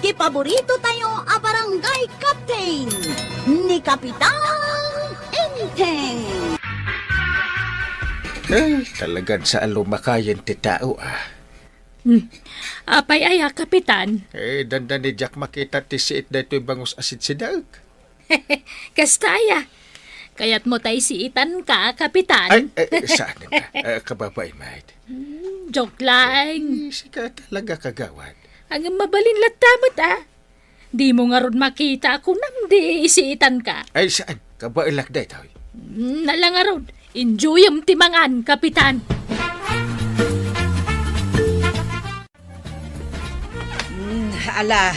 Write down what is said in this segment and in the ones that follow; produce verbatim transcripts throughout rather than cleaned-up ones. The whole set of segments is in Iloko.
Ti paborito tayo a barangay captain, ni Kapitan Enteng. Ay, talagan sa alumakayan ti tao, ah. Hmm. Apay aya, Kapitan? Eh, dandani diak makita ti siit daytoy bangus a sidsidaek. Kasta aya. Kayatmo tay siitanka, Kapitan? Ay, eh, eh, saan ka? Eh, kababain, mate. Hmm, joke lang. Eh, sika talaga, kagawad. Ang mabalin latta met, ah. Dimo ngarud makita a kunam di isiitanka. Ay, saan? Kabaelak daytoy. Hmm, nala ngarud. Enjoyem ti mangan, Kapitan. Hmm, ala,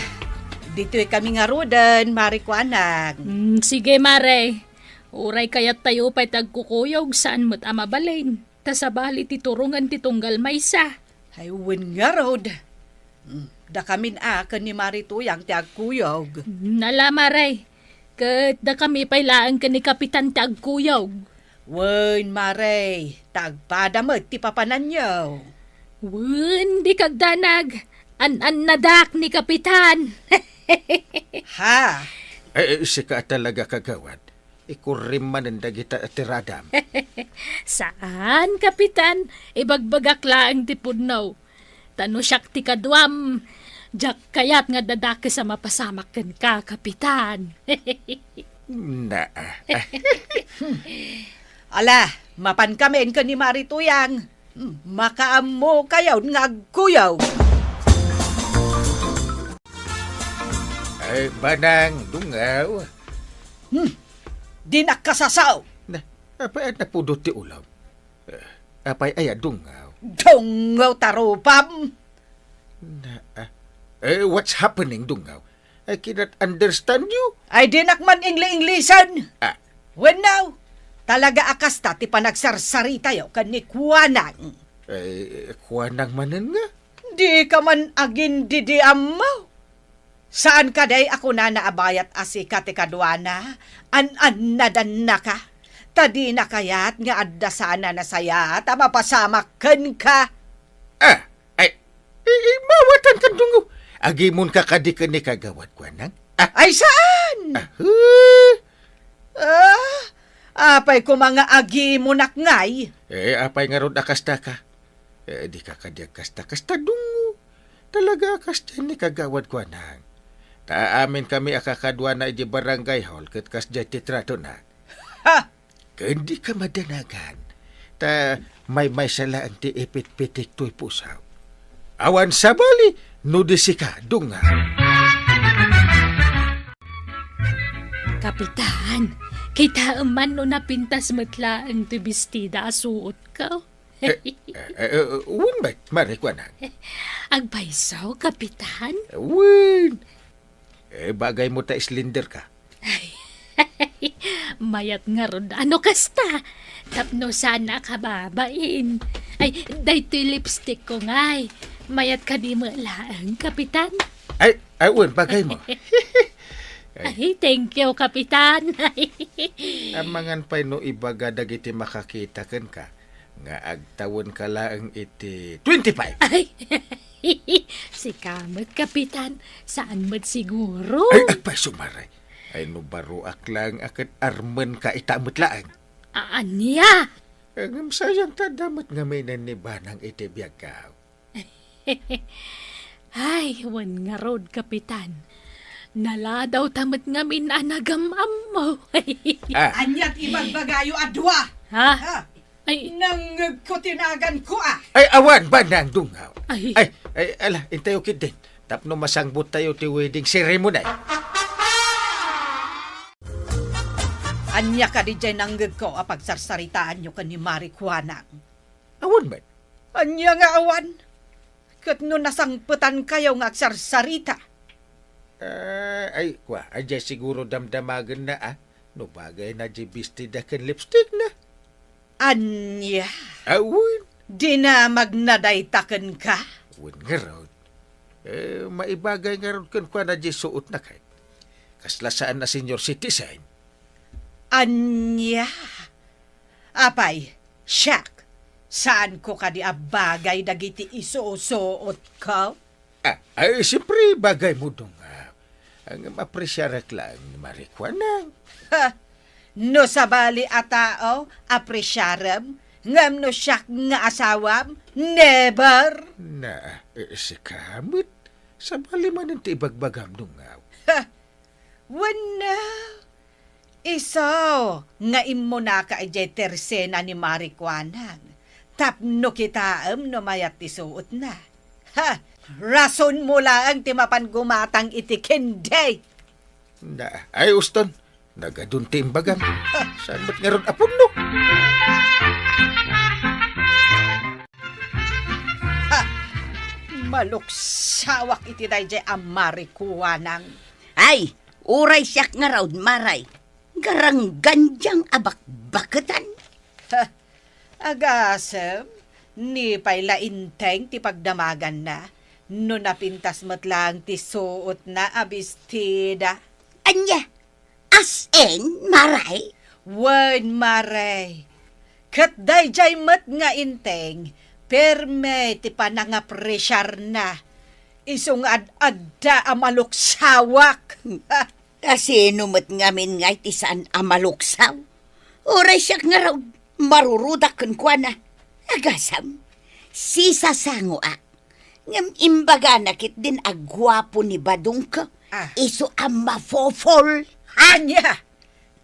ditoy kami ngaruden, Mare Kuanang. Hmm, sige, Mare. Uray kayat tayo pay ti agkukuyog, saan met a mabalin. Ta sabali ti turongen ti tunggal maysa. Ay, wen ngarud. Hmm, dakamin a ken ni Mare Tuyang ti agkuyog. Hmm, ala, Mare. Ket dakami pay laeng ken ni Kapitan ti agkuyog. Wen, Mare, ta agpada met ti papananyo. Wen, di kagdanag. An-annadak ni Kapitan. Ha? Eh, eh, sika talaga, kagawad. Ikurrim manen dagita a tiradam. Saan, Kapitan. Ibagbagak laeng ti pudno. Ta no siak ti kaduam, diak kayat nga dadakes a mapasamak kenka, Kapitan. Na. Ala, mapankamin ken ni Mare Tuyang. Hmm, makaammokayon nga agkuyog. Ay, banang, dungaw. Hmm, dinak kasasao. Na, apay a napudot ti ulam? Eh, apay aya, dungaw? Dungaw ta rupam! Na, ah, eh, what's happening, dungaw? I cannot understand you. Ay, dinak man ingli-inglisen. Ah. Wenno, talaga a kasta ti panagsarsaritayo ken ni Kuanang. Eh, Kuanang manen nga? Dika man agindidiammo. Saan kadi a kunana a bayat a sika ti kaduana? An-annadannaka. Ta dina kayat nga adda saan a nasayaat a mapasamak kenka. Ah, ay, i-, i-, mawatan kan dungaw. Agimonka kadi ken ni Kagawad Kuanang? Ah. Ay, saan? Ah, huh? Ah, apay koma nga agimonak ngay? Eh, apay ngarud a kasta ka? Eh, dika kadi agkasta-kasta, dungaw. Talaga a kasta ni Kagawad Kuanang. Ta amin kami a kakaduana iti barangay hall ket kasdiay ti tratona. Ha! Ken dika madanagan, ta maymaysa laeng ti ipitpitik toy puso. Awan sabali no di sika, dungaw. Kapitan, kitaem man no napintas met laeng ti bestida a suotko. Eh, eh, eh, eh, wen met, Mare Kuanang. Agpayso, Kapitan? Wen. Eh, bagay mo ta slender ka. Ay, mayat ngarud a no kasta. Tapno saan a kababain. Ay, daytoy lipstick ko ngay. Mayat kadi met laeng, Kapitan? Ay, ay, wen, bagay mo. Ay, thank you, Kapitan. Amangan pay no ibaga dagiti makakita kenka nga agtawenka laeng iti twenty-five. Ay, sika met, Kapitan. Saan met siguro? Ay, agpayso, Mare. Ay, no baroak laeng a ket armenka ita met laeng. A-, ania? Ngem sayang ta adda met ngaminen ni Banang iti biagko. Ay, wen ngarud, Kapitan. Naladaw ta met ngamin a nagam-ammo. Ah. Ania ti ibagbagayo a dua? Ha? Ha? Ay. Nangngegko ti naganko, ah. Ay, awan, Banang, dungaw. Ay. Ay, ay, ala, intayo ketdin. Tapno masangbottayo ti wedding ceremony. Ania kadi diay nangngegko a pagsarsaritaanyo ken ni Mare Kuanang? Awan met. Ania nga awan? Ket no nasangpetankayo nga agsarsarita? Ah, ay, kua, a diay siguro damdamagenna, ah, no bagayna diay bestida ken lipstickna. Ania? Awan. Dinamagna dayta kenka? Wen ngarud. Eh, maibagay ngarud kenkuana diay suotna ket. Kasla saan a senior citizen. Ania? Apay, siak, saanko kadi a bagay dagiti isusuotko? Ah, ay, siyempre, bagay mo, Dong. Ah, ngem apresiarek laeng ni Mari Kuanang. Ha! No sabali a tao, apresiarem, ngem no siak nga asawam, never! Na, eh, sika met, sabali manen ti ibagbagam, Dong. Ha! Wenno, isu nga immunaka idiay tersena ni Mari Kuanang tapno kitaem no mayat ti suotna. Ha! Rasonmo laeng ti mapan gumatang iti kendi! Na, ay, Uston, nagadun ti imbagam. Ha! Saan met ngarud a punno? Ha! Maluksawak iti daydiay a Mari Kuanang. Ay, uray siak ngarud, Maray. Garanggandiang a bakbaketan. Ha! Agasem, ni pay la Inteng ti pagdamaganna, no napintas met laeng ti suotna a bestida. Ania? As in, Maray? Wen, Maray. Ket daydiay met nga Inteng, perme ti panangapresiarna. Isu nga ad-adda a maluksawak. Kasino met ngamin ngay ti saan a maluksaw? Uray siak ngarud, marurudak kenkuana. Agasam, sisasangoak. Ngem imbagana ketdin a guapo ni Badongko, Ah. isu a mafofol. Ha? Ania?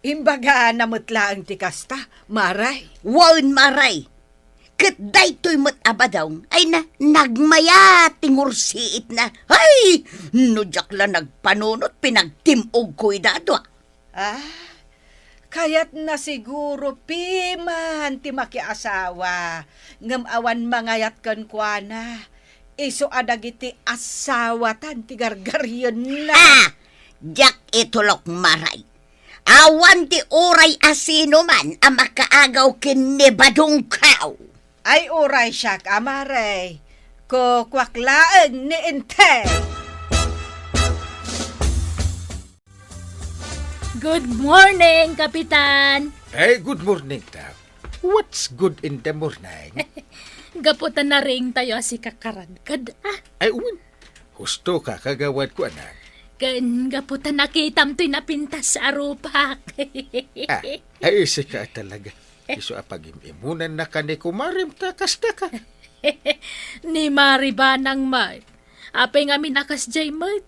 Imbagana met laeng ti kasta, Maray. Wen, Maray. Ket daytoy met a Badong, ay na, nagmayat ti ngursiitna. Ay, no diak la nagpanunot, pinagtim-ogko idadua. Ah, kayatna siguro piman ti makiasawa, ngem awan mangayat kenkuana. Isu a dagiti asawatan ti gargarienna. Ah! Diak itulok, Maray. Awan ti uray a sinuman a makaagaw ken ni Badongko. Ay, uray siak, Maray. Kukuak laeng ni Inteng. Good morning, Kapitan! Ay, good morning, Tao. What's good in the morning? Gapu ta nariingtayo a sika karadkad, ah. Ay, wen. Husto ka, kagawad ko, anak. Ken gapu ta nakitam toy napintas a rupak. Ah, ay, sika talaga. Isu a pagim-imunan na ka ni kumarem ta kasta ka. Ni Mari Banang met. Apay ngamin a kasdiay met.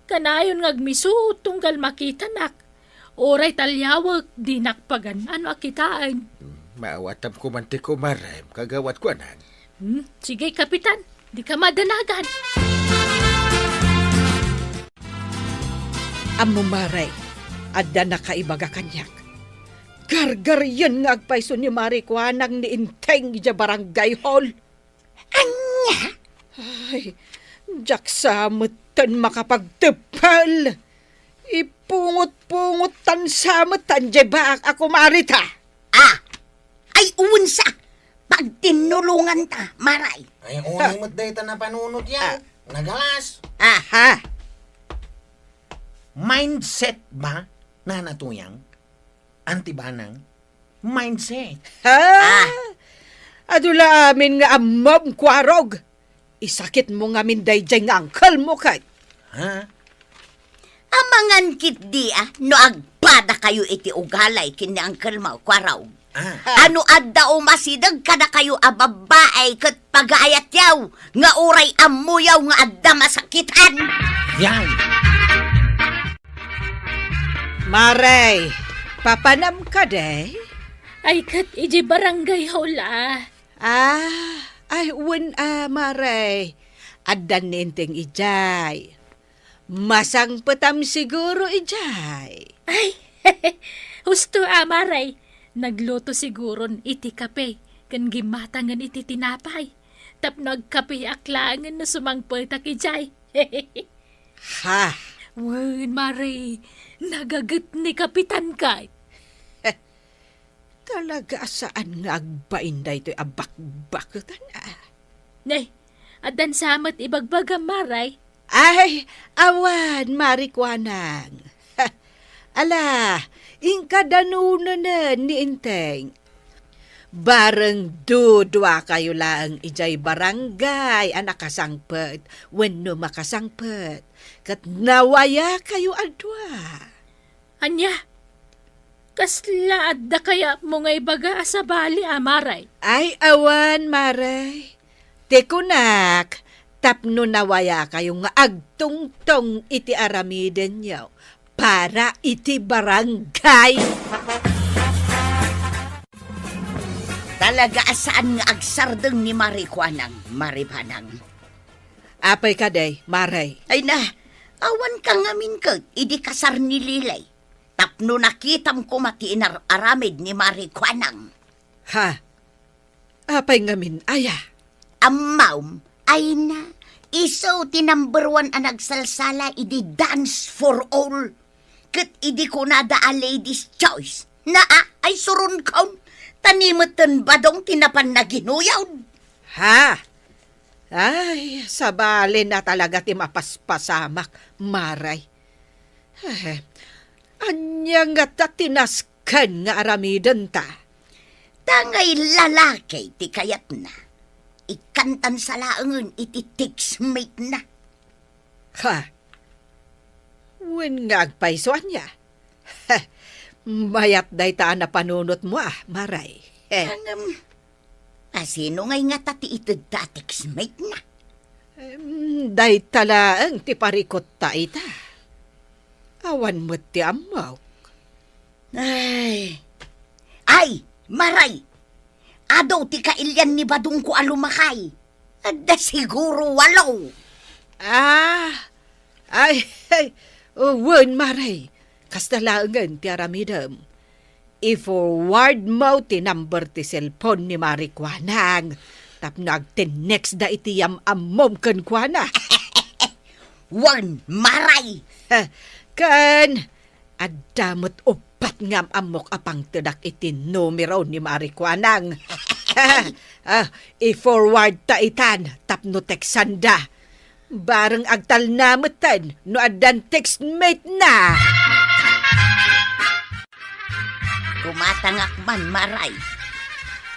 Kanayon nga agmisut tunggal makitanak. Uray taliawek, dinak pagan-ano a kitaen. Hmm, maawatam ko man ti kumarem, kagawad ko, anak. Hmm, sige, Kapitan. Dika madanagan. Ammo, Mare, adda nakaibaga kaniak. Gargarien nga agpayso ni Mari Kuanang ni Inteng idiay barangay hall. Ania? Ay, diak sa metten makapagteppel. Ipungot-pungot tan sa metten diay baak a kumarita. Ah! Ay, unsa? Pagtinnulonganta, Maray. Ay, unay met dayta napanunot yan. Ah. Nagalas. Aha. Mindset ba, Nana Tuyang? Anti Banang? Mindset. Ha? Ah. Adu la amin nga ammom, Kuarog. Isakitmo ngamin daydiay nga angkelmo ket. Ha? Amangan ketdi a no agpadakayo iti ugalay ken ni Uncle Mau, Kuarog. Ah. A no adda umasideg kadakayo a babbai ket pagaayatyaw nga uray ammoyaw nga adda masakitan. Yan. Mare, papanam kadi? Ay, ket idiay barangay hall a. Ah, ay, wen a, Mare. Addan ni Inteng idiay. Masangpetam siguro idiay. Ay, husto a, Mare. Nagluto siguron iti kape ken gimmatangen iti tinapay. Tapno agkapeak laengen no sumangpetak idiay. Ha? Wen, Mare. Nagaget ni Kapitan ket. Talaga a saan nga agbain daytoy a bakbaketan, ah. Nay, addan sa met ibagbagam, Mare? Ay, awan, Mari Kuanang. Ala, inka danonenen ni Inteng. Bareng duduakayo laeng idiay barangay a nakasangpet wenno makasangpet, ket nawayakayo a dua. Ania? Kasla adda kayatmo nga ibaga a sabali a, Maray? Ay, awan, Maray. Ti kunak, tapno nawayakayo nga agtungtong iti aramidenyo para iti barangay. Talaga a saan nga agsardeng ni Mari Kuanang, Mari Banang. Apay kadi, Maray? Ay na, awan ka ngamin ket idi kasar ni Lilay. Tapno nakitam koma ti inar-aramid ni Mari Kuanang. Ha? Apay ngamin aya? Ammom, ay na, isu ti number one a nagsalsala idi Dance for All. Ket idi kunada a ladies' choice, naa, ay suron kaon, ta ni metten badong ti napan naginuyod. Ha? Ay, sabali na talaga ti mapaspasamak, Maray. Eh, ania ngata ti nasken nga aramidenta? Tangay lalaki ti kayatna. Ikkantan sa laengen iti textmate-na. Ha? Wen nga agpayso ania? Mayat dayta a napanunotmo a, Maray. Ngem, asino ngay ngata ti itedta a textmate-na? Em, dayta laeng ti parikutta ita. Awan met ti ammok. Ay. Ay, Maray! Adu ti kailian ni badongko a lumakay. Adda siguro walo. Ah, ay, ay, wen, Maray. Kasta laengen ti aramidem. I-forward mo ti number ti cellphone ni Mari Kuanang tapno agtinext da iti yam-ammom kenkuana. Wen, Maray. Ken adda met uppat nga am-ammok a pangtedak iti numero ni Mari Kuanang. Ah, i-forward ta itan tapno textanda. Bareng agtalna metten no addan textmate-na. Kumatangak man, Maray.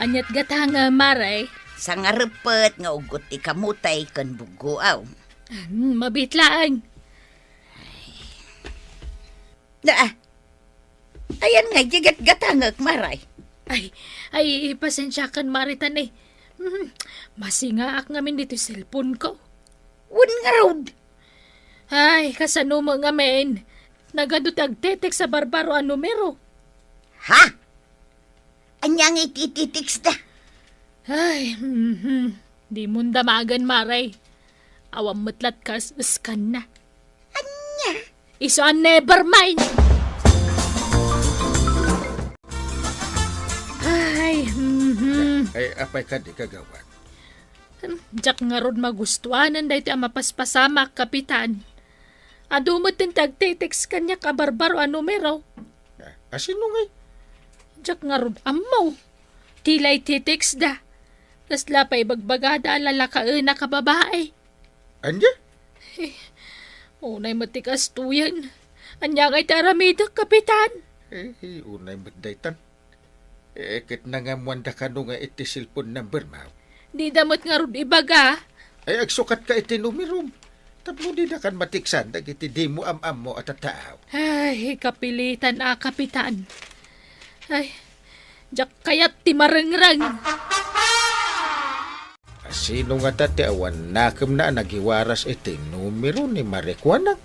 Aniat gatang, Maray? Sangareppet nga uggot ti kamote ken buggoaw. Hmm, mabiit laeng. Na, ah. Ayan nga, idiay gatgatangek, Maray. Ay, ay, pasensiakan, Maray, tan, eh. Hmm, masingaak ngamin ditoy cellphone-ko. Wen ngarud. Ay, kasano met ngamin? Nagadu ti agtetext a barbaro a numero. Ha? Ania nga iti, iti text da? Ay, mhm. Dimon damagen, Maray. Awan met la't kas-, kaskanna. Ania? Isu a never mind. Ay, mhm. Ay, apay kadi, kagawad? Hmm, diak ngarud magustuanan daytoy a mapaspasamak, Kapitan. Adu met ti agtetext kaniak a barbaro a numero. Ah, asino ngay? Diak ngarud ammo. Ti la iti text da. Kasla pay ibagbagada a lalakaenak a babae. Ania? Eh, unay met ti kastoyen. Ania ngay ti aramidek, Kapitan? Eh, unay met daytan. Eh, ket nangammuanda kano nga iti cellphone number mo? Dida met ngarud ibaga. Ay, agsukatka iti numerom. Tapno didakan mateksan dagiti dimo am-ammo a tattao. Ay, kapilitan a, Kapitan. Ay, diak kayat ti marengreng. Asino ngata ti awan nakemna a nagiwaras iti numero ni Mari Kuanang?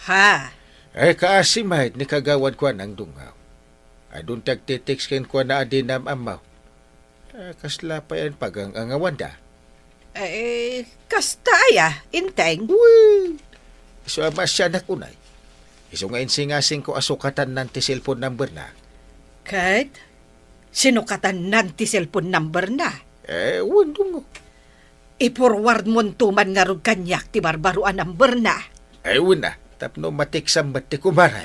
Ha? Ay, kaasi met ni Kagawad Kuanang, Dungaw. Adun ti agtetext kenkuana a dinam-ammo. Eh, kasla pay a pagang-angawanda? Eh, kasta aya, Enteng? Wen, isu a maasianak unay. Isu nga insingasingko a sukatannan ti cellphone number-na. Ket? Sinukatannan ti cellphone number-na? Eh, wen, Dungaw. I-forward monto man ngarud kaniak ti barbaro a number-na. Eh, wen a, tapno mateksan met ti kumare.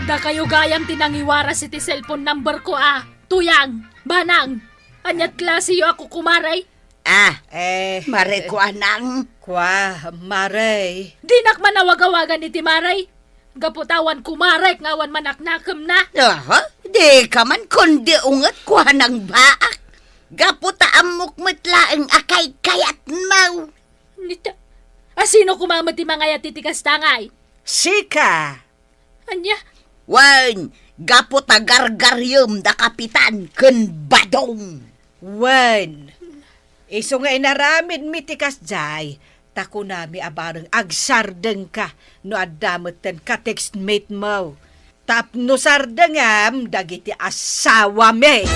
Dakayo gayam ti nangiwaras iti cellphone number-ko a, Tuyang, Banang. Aniat klasiyo a kukumare? Ah, eh, Mari Kuanang. Kua, Mari. Dinak man awag-awagan iti Mari. Gapu ta awan kumarek nga awan manaknakemna. Aha? Dika man kundi unget kuanang baak. Gapu ta ammok met laeng a kaykayatmo. Nita, asino koma met ti mangayat iti kasta ngay? Sika. Ania? Wen, gapu ta gargariem da Kapitan ken Badong. Wen, isu nga inaramidmi ti kasdiay, ta kunami a bareng agsardengka no adda metten ka-textmate mo. Tapno sardengem dagiti asawami.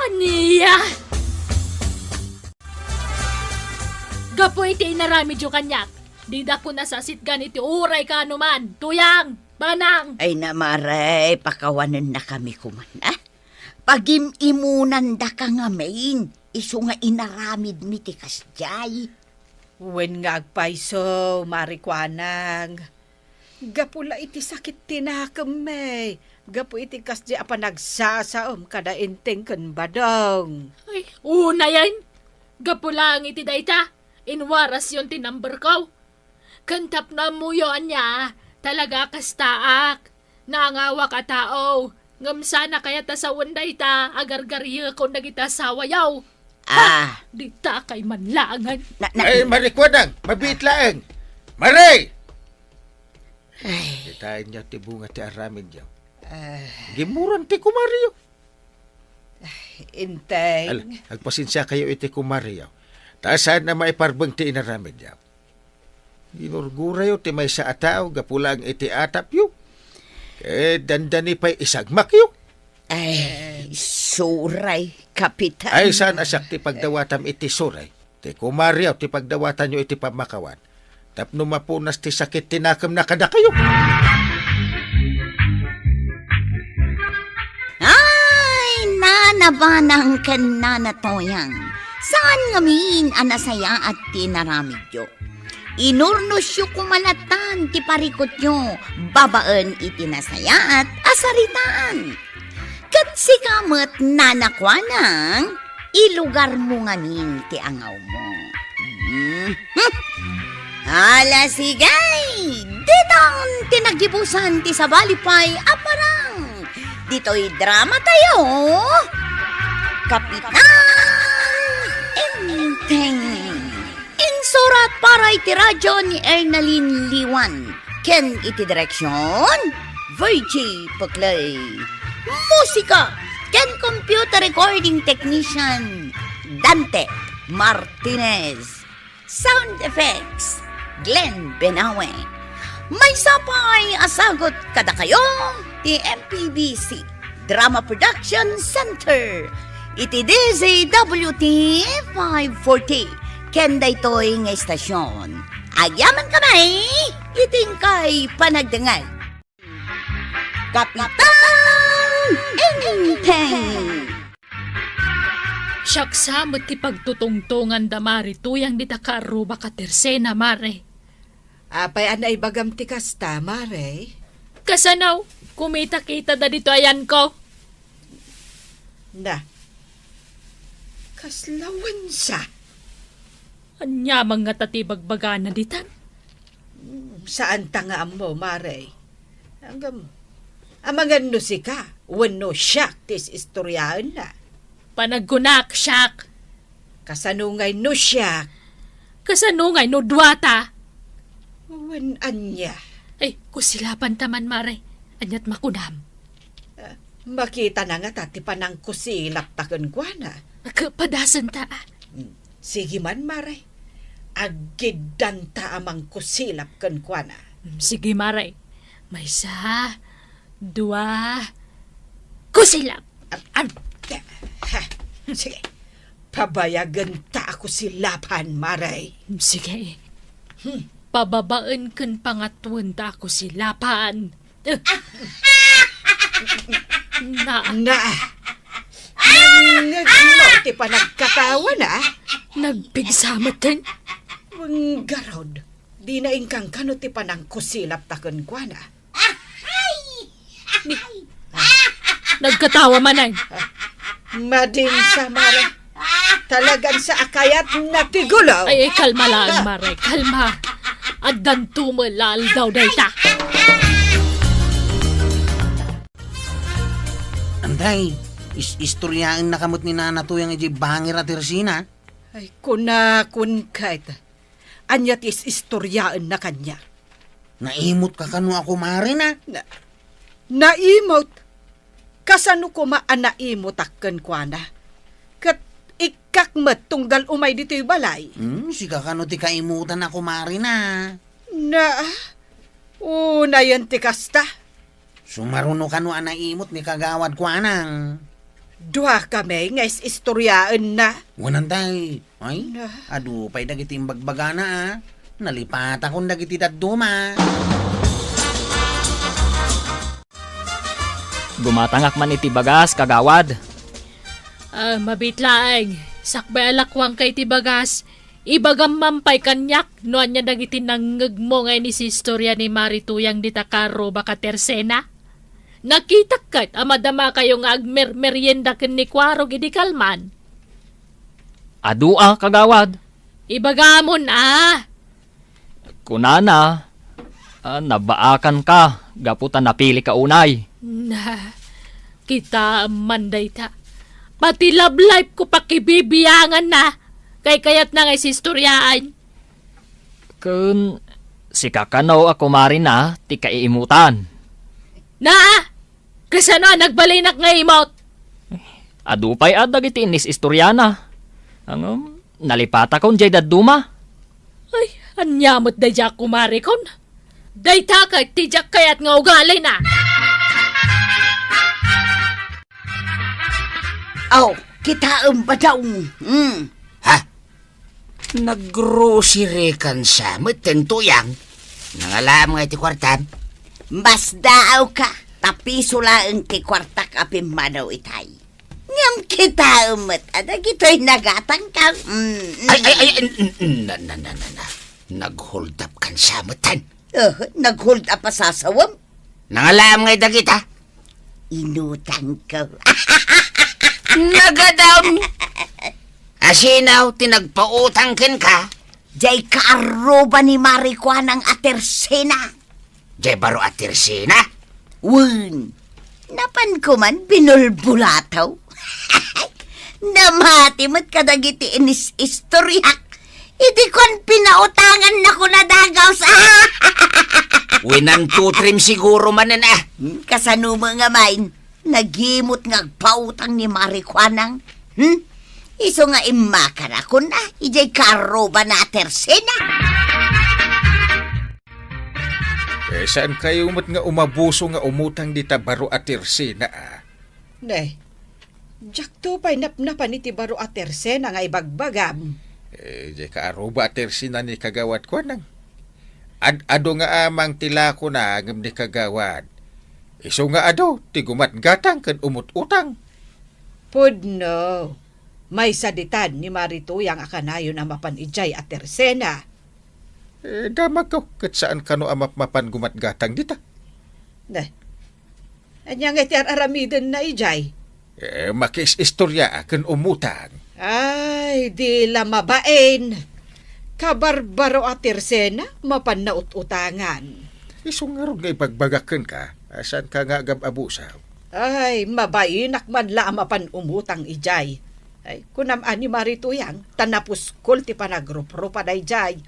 Ania? Gapu iti inaramidyo kaniak, dida ko nasasitgan iti uray kaanoman, Tuyang, Banang. Ay na, Mare, pakawanennakami koman, a? Pagim-imunandaka ngamin, isu nga inaramidmi ti kasdiay. Wen nga agpayso, Mare Kuanang. Gapu la iti sakit ti nakemmi, gapu iti kasdi a panagsasaom kada Enteng ken Badong. Ay, unayen! Gapu laeng iti dayta, inwarasyon ti number ko. Ken tapno ammoyo ania, talaga a kastaak. Nangawak a tao, ngem saan a kayat a sawen dayta a gargariekon dagiti asawayo. Ha! Ah. Dita kay man laengen. Na, na, Ay, Mare Kuanang, mabiit laeng. Mare! Ay. Kitaenyo ti bunga ti aramidyo. Ah. Gimuran ti kumareyo. Ay, Enteng. Ala, agpasensiakayo iti kumareyo. Ta saan a maiparbeng ti inaramidyo. Ginurgurayo ti maysa a tao gapu laeng iti atapyo. Ket dandani pay isagmakyo. Ay, suray, Kapitan. Ay, saan a siak ti pagdawatam iti suray. Ti kumareyo ti pagdawatanyo iti pammakawan. Tapno mapunas ti sakit ti nakemna kadakayo. Ay, Nana Banang ken Nana Toyang, saan ngamin a nasayaat ti inaramidyo. Inurnosyo koma latta ti parikutyo babaen iti nasayaat a saritaan. Ket sika met, Nana Kuanang, ilugarmo ngamin ti angawmo. Mhm. Ala, sige! Ditan ti nagibusan ti sabali pay a parang. Ditoy dramatayo, Kapitan Enteng. Insurat para iti radyo ni Ernalyn Liwan ken iti direksyon, Virgie Puclay. Musika ken computer recording technician, Dante Martinez. Sound effects, Glenn Benawe. Maysa pay a sagut kadakayo ti M P B C Drama Production Center iti D Z W T five forty ken daytoy nga istasyon. Agyamankami iti inkay panagdengngeg. Kapitan Enteng! Siak sa met ti pagtutungtonganda, Mare, Tuyang, dita kaarrubak a tersena, Mare. Apay a naibagam ti kasta, Mare? Kasano? Kumitakita da ditoy ayanko. Na, kasla wensa? Ania man ngata ti ibagbagana ditan? Mm, saanta nga ammo, Mare. Ngem, amangan no sika wenno siak ti is-istoriaenna. Panagkunak, siak. Kasano ngay no siak? Kasano ngay no duata? Wen ania? Ay, kusilapanta man, Mare. Aniat makunam? Ah, makitana ngata ti panangkusilapta kenkuana. Agpadasenta, a. Hmm. Sige man, Mare. Aggiddanta a mangkusilap kenkuana. Hmm, sige, Mare. Maysa, dua, kusilap. Am, am, ha, sige. Pabayagenta a kusilapan, Mare. Hmm, sige. Hmm. Pababaen ken pangatwenta a kusilapan. Na. Na. Nangngegmo ti panagkatawana? Nagpigsa met ken. Wen garud, dina inkankano ti panangkusilapta kenkuana. Ni, nagkatawa manen. Madinsa, Mare. Talagan sa a kayatna ti gulo. Ay, ay, kalma lang, Mare. Kalma. Addanto met la aldaw dayta. Tay, is-istoryaennaka met ni Nana Tuyang idiay bangir a tersena. Ay, kunakon ket, ania ti is-istoryaenna kaniak? Naimutka kano a kumarina? Na, naimut? Kasano koma a naimutak kenkuana? Ket ikkak met tunggal umay ditoy balay. Hmm, sika kano ti kaimutan a kumarina? Na, unayen ti kasta. Sumaruno kano a naimut ni Kagawad Kuanang? Dua kami nga is-istoryaenna. Wanan tay. Ay, na, adu pay dagiti imbagbagana, a. Nalipatakon dagiti dadduma. Gumatangak man iti bagas, Kagawad. Ah, mabiit laeng. Sakbay a lakuangka iti bagas, ibagam man pay kaniak no ania dagiti nangngegmo nga inis-istoria ni Mari Tuyang dita kaarrubak a tersena. Nakitak ket a madamakayo nga agmermerienda ken ni Kuarog idi kalman. Adu a, Kagawad. Ibagamon a. Kunana, a, nabaakanka gapu ta napilika unay. Na, kitaem man dayta. Pati love life ko pakibibianganna. Kaykayatna nga isistoriaan. Ken sika kano a kumarina ti kaiimutan? Na! Kasano a nagbalinak nga imut? Adu pay a dagiti inis-istoriana. Ngem, nalipatakon diay dadduma. Ay, ania met daydiay a kumarikon? Dayta ket ti diak kayat nga ugalina. Aw, kitaem, Badong. Hmm. Ha? Naggrocery kan sa met ten Tuyang. Nangalaam nga iti kuartam? Masdaawka, ta piso laeng ti kuartak a pimmanaw itay. Ngem kitaem met a dagitoy nagatangkam. Mm, mm. Ay, ay, ay, n-, n-, n-, na, na, na, na, na. Nag-hold up kan sa met ten. Eh, nag-hold up a sasawem? Nangalaam ngay dagita? Inutangko. Nagadam! Asino ti nagpautang kenka? Jay kaarruba ni Mari Kuanang a tersena. Jay baro a tersena? Wen, napanko man binulbulataw. Namati met kadagiti inis-istoriak. Idi kuan, pinautangannako na dagus. Winan two trim siguro manen, ah. Hmm, kasano met nga main? Nagimut nga agpautang ni Mari Kuanang. Hmm? Isu nga immakanakon na, idiay kaarrubana a tersena. Eh, saan kayo met nga umabuso nga umutang dita baro a tersena, ah? Ne, diakto pay napnapan iti baro a tersena nga ibagbagam. Eh, di kaaruba a tersena ni Kagawad Kuanang. Ad-adu nga amang ti lakona ngem ni Kagawad. Isu nga adu ti gumatgatang ken umut-utang. Pudno, maysa ditan ni Mari Tuyang a kanayon a mapan idiay a tersena. Eh, damagko, ket saan kano a mapmapan gumatgatang dita. Ne, ania nga iti ar-aramidenna idiay? Eh, makiis-istorya ken umutang. Ay, di la mabain. Kabarbaro a tersena, mapan naut-utangan. Isu ngarud nga ibagbagak kenka, a, saan ka nga agab-abusaw? Ay, mabainak man la a mapan umutang idiay. Ay, kunam a ni Mari Tuyang, ta napuskol ti panagruprupa daydiay.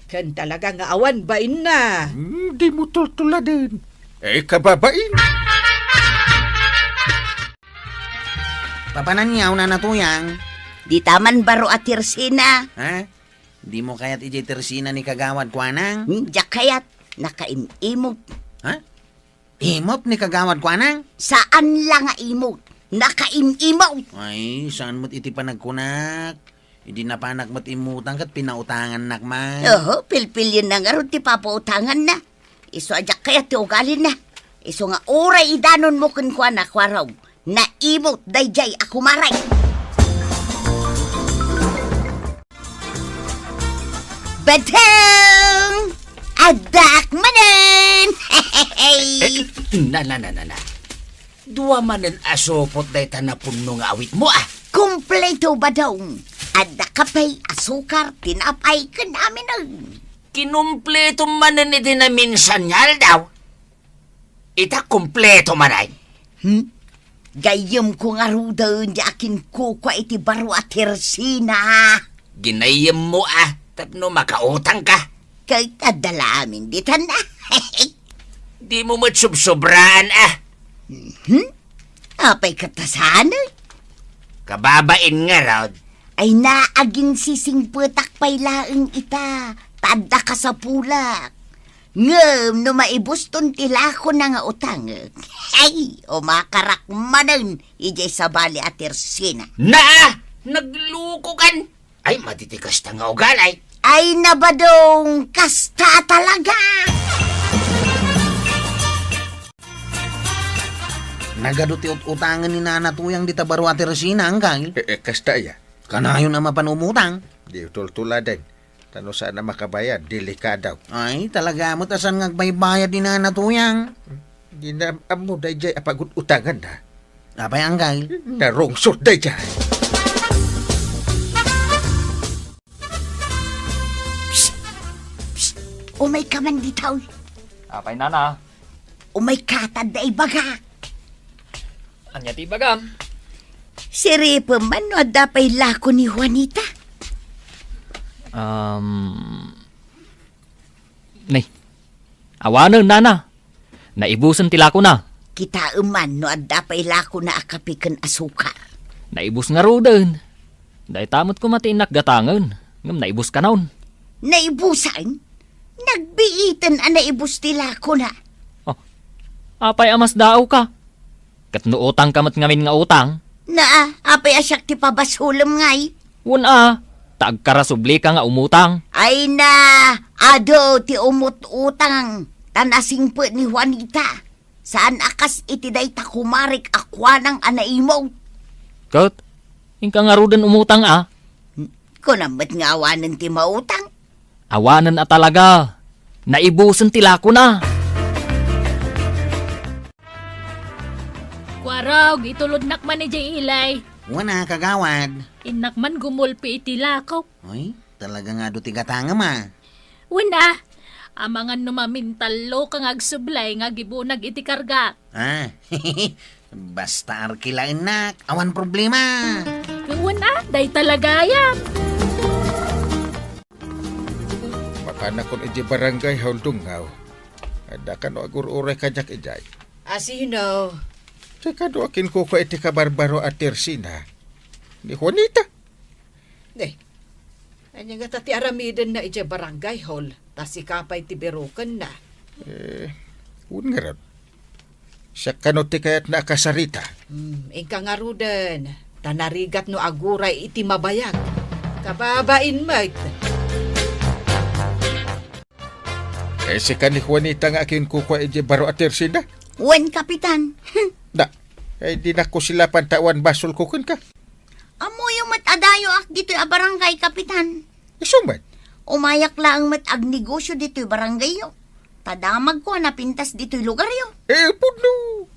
Ken talaga nga awan bainna. Hmm, di mo tultuladen. Eh, kababain. Papananyaw, Nana Tuyang. Dita man baro a tersena. Ha? Di mo kayat idiay tersena ni Kagawad Kuanang? Hmm, diak kayat. Nakaim-imot. Ha? Imot ni Kagawad Kuanang? Saan la nga imot. Nakaim-imot. Ay, saan met iti panagkunak? Idi napanak met immutang ket pinautangannak man. Oho, pilpilienna ngarud ti papautanganna. Isu a diak kayat ti ugalina. Isu nga uray idanonmo kenkuana, Kuarog. Naimut daydiay a kumarek. Badong! Addaak manen! Eh, na, na, na, na, na. Dua manen a supot dayta napunno nga awitmo, ah. Kompleto, Badong. Adda kape, asukar, tinapay, ken amin. Kinumpleto manen iti naminsan nga aldaw. Ita kompleto manen. Hmm? Gayyemko ngaruden ti akinkukua iti baro a tersina. Ginayyemmo a, tapno makautangka. Ket adda la amin ditan a. Dimo met sobsobraan a. Mhm. Apay ket ta saan? Kababain ngarud. Ay, naaginsisingpetak pay laeng ita, ta adda kasapulak. Ngem no maibuston ti lakona nga utangek, ay, umakarak manen idiay sabali a tersina. Naa! Naglukokan! Ay, madi ti kasta nga ugali. Ay, nabadong, kasta talaga! Nagadu ti ut-utangen ni Nana Tuyang dita baro a tersina, anggal. Eh, eh, kasta aya? Kanayon a mapan umutang. Di tultuladen. Ta no saan a makabayad, delikado. Ay, talaga met a saan nga agbaybayad ni Nana Tuyang. Di na ammo daydiay a pagut-utanganna. Apay, anggal? Narungsot daydiay. Psst! Psst! Umayka man ditoy. Apay, Nana? Umayka ta adda ibagak. Ania ti ibagam? Siripem man no adda pay lako ni Juanita. Um, nay, awanen, Nana. Naibusen ti lakona. Kitaem man no adda pay lakona a kape ken asukar. Naibus ngaruden. Dayta met koma ti innak gatangen, ngem naibus kanon. Naibusen? Nagbiiten a naibus ti lakona. Oh, apay a masdaawka? Ket no utangka met ngamin nga utang? Naa, apay a siak ti pabasolem ngay? Wen a, ta agkarasublika nga umutang. Ay na, adu ti umut-utang, ta nasingpet ni Juanita. Saan a kas iti dayta kumarek a kuanang a naimog. Ket, inka ngaruden umutang a? Kunam met nga awanen ti mautang. Awanen a talaga. Naibusen ti lakona. Kuarog, itulodnak man idiay ilay. Wen a, kagawad. Innak man gumulpi iti lako. Oy, talaga nga adu ti gatangem a. Wen a, amangan no mamintalloka nga agsublay nga agibunag iti karga. Ah, basta arkilaennak, awan problema. Wen a, dayta la gayam. Makanakon idiay barangay hall Dungaw. Adda kano agur-uray kaniak idiay. Asino? Ti kano akinkukua iti kabarbaro a tersina ni Juanita. Di, ania ngata ti aramidenna idiay barangay hall, ta sika pay ti birokenna? Eh, wen ngarud. Siak kano ti kayatna a kasarita. Hmm, inka ngaruden, ta narigat no aguray iti mabayag. Kababain met. Eh, sika ni Juanita nga akinkukua idiay baro a tersina? Wen, Kapitan. Da, eh, dinak ko silapan ta awan basolko kenka. Ammoyo met a dayoak ditoy a barangay, Kapitan. Isu met? Umayak laeng met agnegosyo ditoy barangayyo. Ta damagko a napintas ditoy lugaryo. Eh, pudno.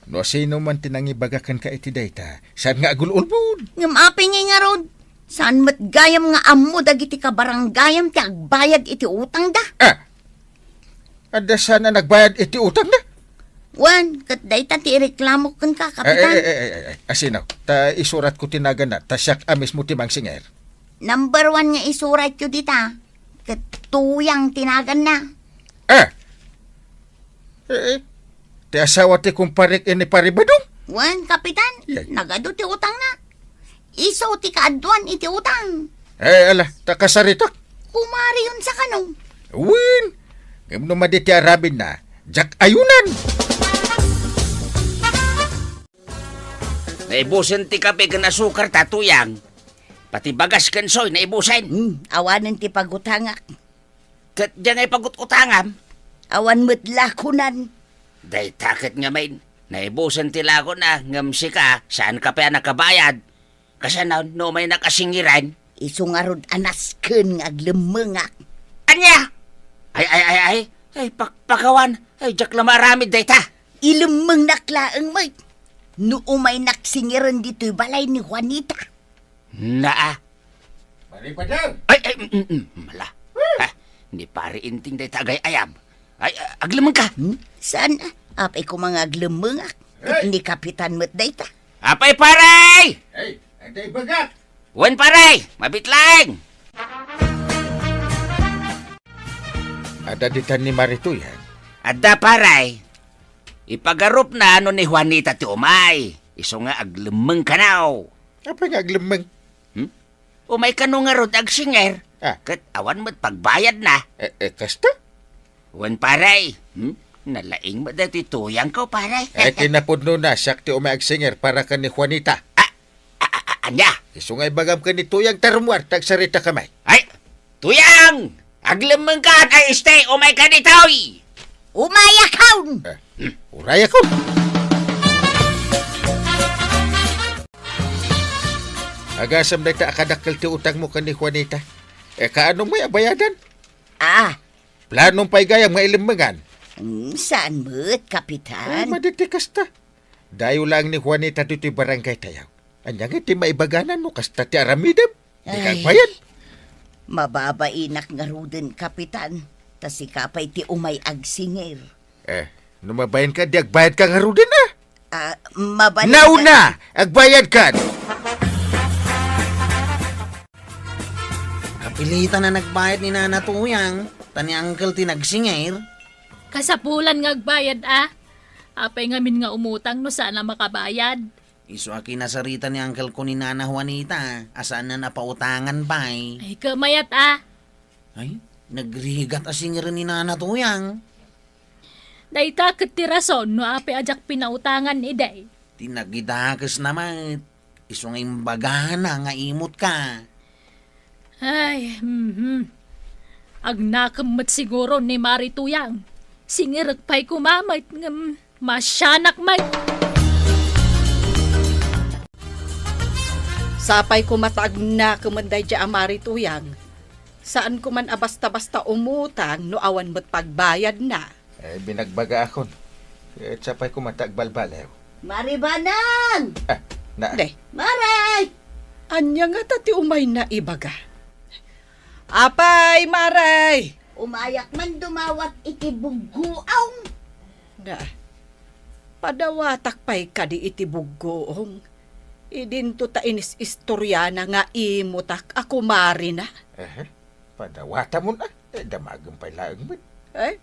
No asino man ti nangibaga kenka iti dayta, saan nga agul-ulbod? Ngem apay ngay ngarud? Saan met gayam nga ammo dagiti kabaranggayam ti agbayad iti utangda? Ah! Adda saan a nagbayad iti utangna? Wen, ket dayta ti ireklamok kenka, Kapitan. Ay, ay, ay, ay, ay, ay. Asino? Ta isuratko ti naganna, ta siak a mismo ti mangsinger. Number one nga isuratyo dita, ket Tuyang ti naganna. Ah! Eh, eh. Ti asawa ti kumparek ni Pari Badong? Wen, Kapitan. Yay. Nagadu ti utangna. Isu ti kaaduan iti utang. Eh, ala, ta kasaritak. Kumariyon sa kano. Wen, ngem no madi ti aramidna, diak ayunan. Naibusen ti kape ken asukar ta, Tuyang. Pati bagas ken soy, naibusen. Hmm, awanen ti pagutangak. Ket diay nga ipagut-utangam? Awan met lakonan. Dayta ket ngamin, naibusen ti lakona, ngem sika, saanka pay a nakabayad. Kasano, no umaynak a singiren? Isu ngarud a nasken nga aglemmengak. Ania? Ay, ay, ay, ay, ay, pakpakawan. Ay, diak la maaramid dayta. Ilemmengnak laeng met. No umaynak singiren ditoy balay ni Juanita. Naa. Pare Padang! Ay, ay, mm, mm, mm, mala. Ha? Ni Pare Inting dayta agay-ayam. Ay, ah, aglemmengka? Hmm? Saan? Apay koma nga aglemmengak? Ket Hey! ni Kapitan met dayta. Apay, pare! Hey, adda ibagak! Wen, pare! Mabit laeng! Adda ditan ni Maritoy, ha? Adda, pare. Ipagarupna no ni Juanita ti umay. Isu nga aglemmeng kano. Apay nga aglemmeng? Hmm? Umay kano ngarud agsinger. Ah. Ket awan met pagbayadna. Eh, eh, kasta? Wen, pare. Hmm? Nalaing met daytoy tuyangko, pare. Eh, kinapudnona, siak ti umay agsinger para ken ni Juanita. Ah, ah, ah, ah, ania? Isu nga ibagam ken ni Tuyang ta rummuar, ta agsarita kami. Ay, Tuyang! Aglemmengkan, ay, este, umayka ditoy! Umayakon! Eh, urayakon! Agasem dayta a kadakkel ti utangmo ken ni Juanita. Eh, kaano met a bayadan? Ah. Planom pay gayam nga ilemmengan? Hmm, saan met, Kapitan? Ay, madi ti kasta. Dayo laeng ni Juanita ditoy barangaytayo. Ania ngay ti maibagana no kasta ti aramidem? Dika Ay, agbayad. Mababainak ngaruden, Kapitan, ta sika pay ti umay agsinger. Eh, no mabainka, di agbayadka ngaruden, ah? Ah, mabalinka. Nauna, agbayadkan! Kapilitan a nagbayad ni Nana Tuyang, ta ni Uncle ti nagsinger. Kasapulan nga agbayad, ah. Apay ngamin nga umutang no saan a makabayad? Isu a kinasarita ni Uncle ko ni Nana Juanita, a saanna a pautangan pay. Ay, kamayat, ah. Ay, nagrigat a singeren ni Nana Tuyang. Dayta ket ti rason no apay a diak pinautangan idi. Ti nagidakesna met, isu nga imbagana nga imut ka. Ay, mhm. Agnakem met siguro ni Mari Tuyang. Singerek pay koma met ngem masianak met. Sapay koma ta agnakemen daydiay a Mari Tuyang. Saan koman a basta-basta umutang no awan met pagbayadna. Eh, binagbagaakon. Ket sapay koma ta agbalbaliw. Mari Banang! Ah, na. Day. Mari! Ania ngata ti umayna ibaga? Apay, Mari! Umayak man dumawat iti buggoong. Na, padawatak pay kadi iti buggoong. Idinto ta inis-istoriana nga imutak a kumarina. Ehe, padawatamon a. Eh, damagem pay laeng met. Eh?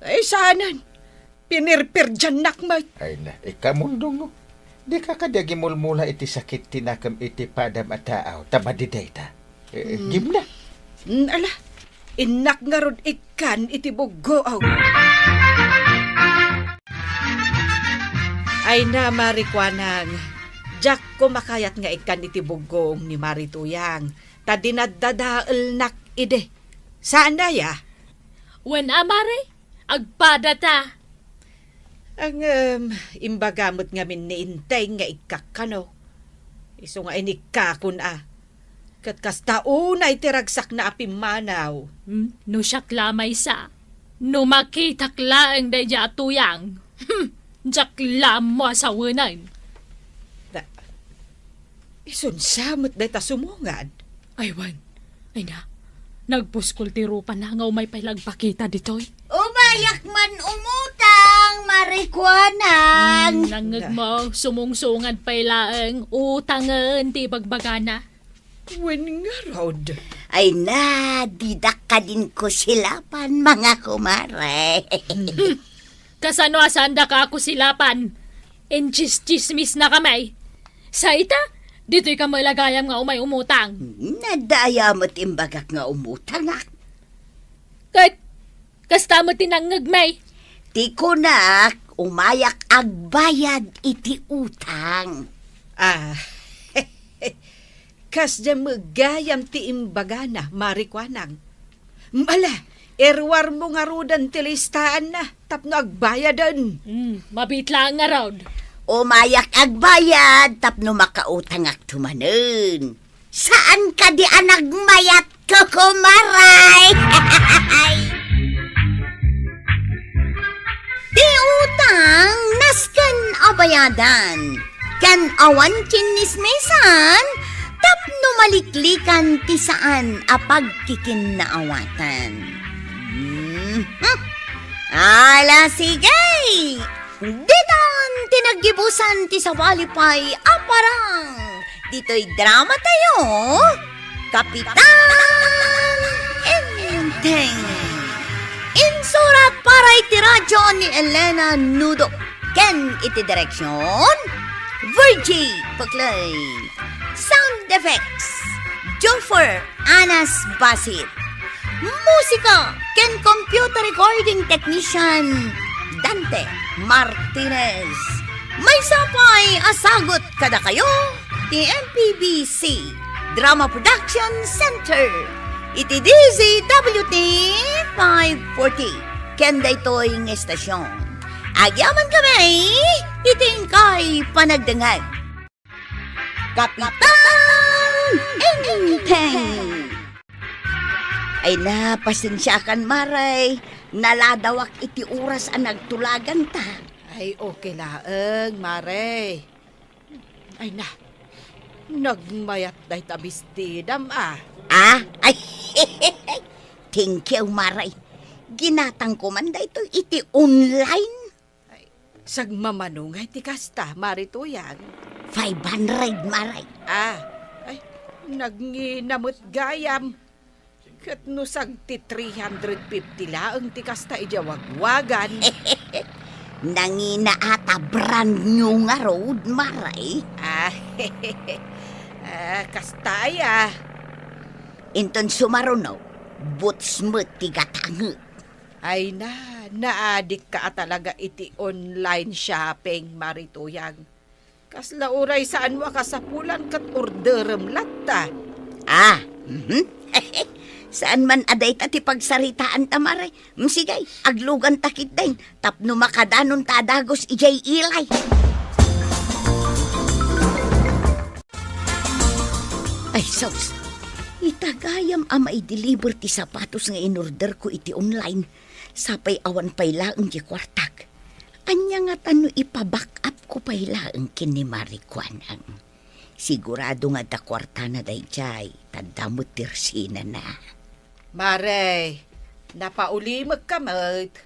Eh, saanen? Pinirpirdiannak met. Ay na, ikaw, Mundong, oh. Dika kadi agimulmula iti sakit ti nakem iti padam a taaw, ta madi dayta. Eh, Hmm. gimna. Hmm, ala, innak ngarud ikkan iti buggoong. Ay na, Mari Kuanang, diak ko makayat nga ikkan iti buggoong ni Mari Tuyang, ta dinadadaelnak idi. Saan daya? Wen a, Mari, agpadata. Ngem, imbaga met ngamin ni Inteng nga ikkakkano. Isu nga inikkakon a. Ket kasta unay ti ragsakna a pimmanaw. Hmm, no siak la maysa, no makitak laeng daydiay a Tuyang, hmm, diak la ammo a sawenen. Da, isunsa met dayta sumungad? Ay, wen. Ay na, nagpuskol ti rupana nga umay pay la agpakita ditoy. Umayak man umutang, Mari Kuanang. Hmm, nangngegmo, sumungsungad pay laeng, utangen ti ibagbagana. Wen ngarud. Ay na, didak kadin kusilapan, mga kumare. Kasano a saandaka a kusilapan? Intsistsismisna kami. Sa ita, ditoy ka met la gayam nga umay umutang. Hmm, adda aya met imbagak nga umutangak? Ket kasta met ti nangngegmi. Ti kunak, umayak agbayad iti utang. Ah, kasdiay met gayam ti imbagana, Mari Kuanang. Ala, iruarmo ngaruden ti listaanna tapno agbayaden. Hmm, mabiit laeng ngarud. Umayak agbayad tapno makautangakto manen. Saan kadi a nagmayat, kukumaray? Ti utang, nasken a bayadan, ken awan tsinnismisan, tapno maliklikan ti saan a pagkikinnaawatan. Mhm. Ala, sige! Ditan Ti naggibusan ti sabali pay a parang ditoy dramatayo, Kapitan Enteng. Insurat para iti radyo ni Elena Nudo ken iti direksyon, Virgie Paclay. Sound effects, Joffer Anas Basit. Musika ken computer recording technician, Dante Martinez. Maysa pay a sagut kadakayo ti M P B C Drama Production Center iti D Z W T five forty ken daytoy nga estasyon. Agyamankami iti inkay panagdengngeg. Kapitan Enteng. Ay na, pasensiakan, Mare. Naladawak iti oras a nagtulaganta. Ay, okay laeng, Mare. Ay na, nagmayat dayta bestidam, a. Ah? Ay, thank you, Mare. Ginatangko man daytoy iti online. Ay, sagmamano ngay ti kasta, Mare Tuyang? Five hundred, Mare. Ah, ay, nagngina met gayam. Ket no sagti three hundred fifty laeng ti kasta idiay wagwagan. Nangina a ta brand new ngarud, Mare. Ah, ah, kasta aya. Inton sumaruno, boots met ti gatanget. Ay na, naadikka a talaga iti online shopping, Mare Tuyang. Kasla uray saanmo a kasapulan ket orderem latta. Ah, mhm. Saan man a dayta ti pagsaritaanta, Mare. Mm, sige, agluganta ketdin tapno makadanonta a dagus idiay ilay. Ay, sus! Ita gayam a maideliver ti sapatos nga inorderko iti online. Sapay awan pay laeng ti kuartak. Ania ngata no ipa-back up ko pay laeng ken ni Mare Kuanang? Sigurado nga adda kuartana daydiay, ta adda met ti resinana. Mare, napaulimekka met.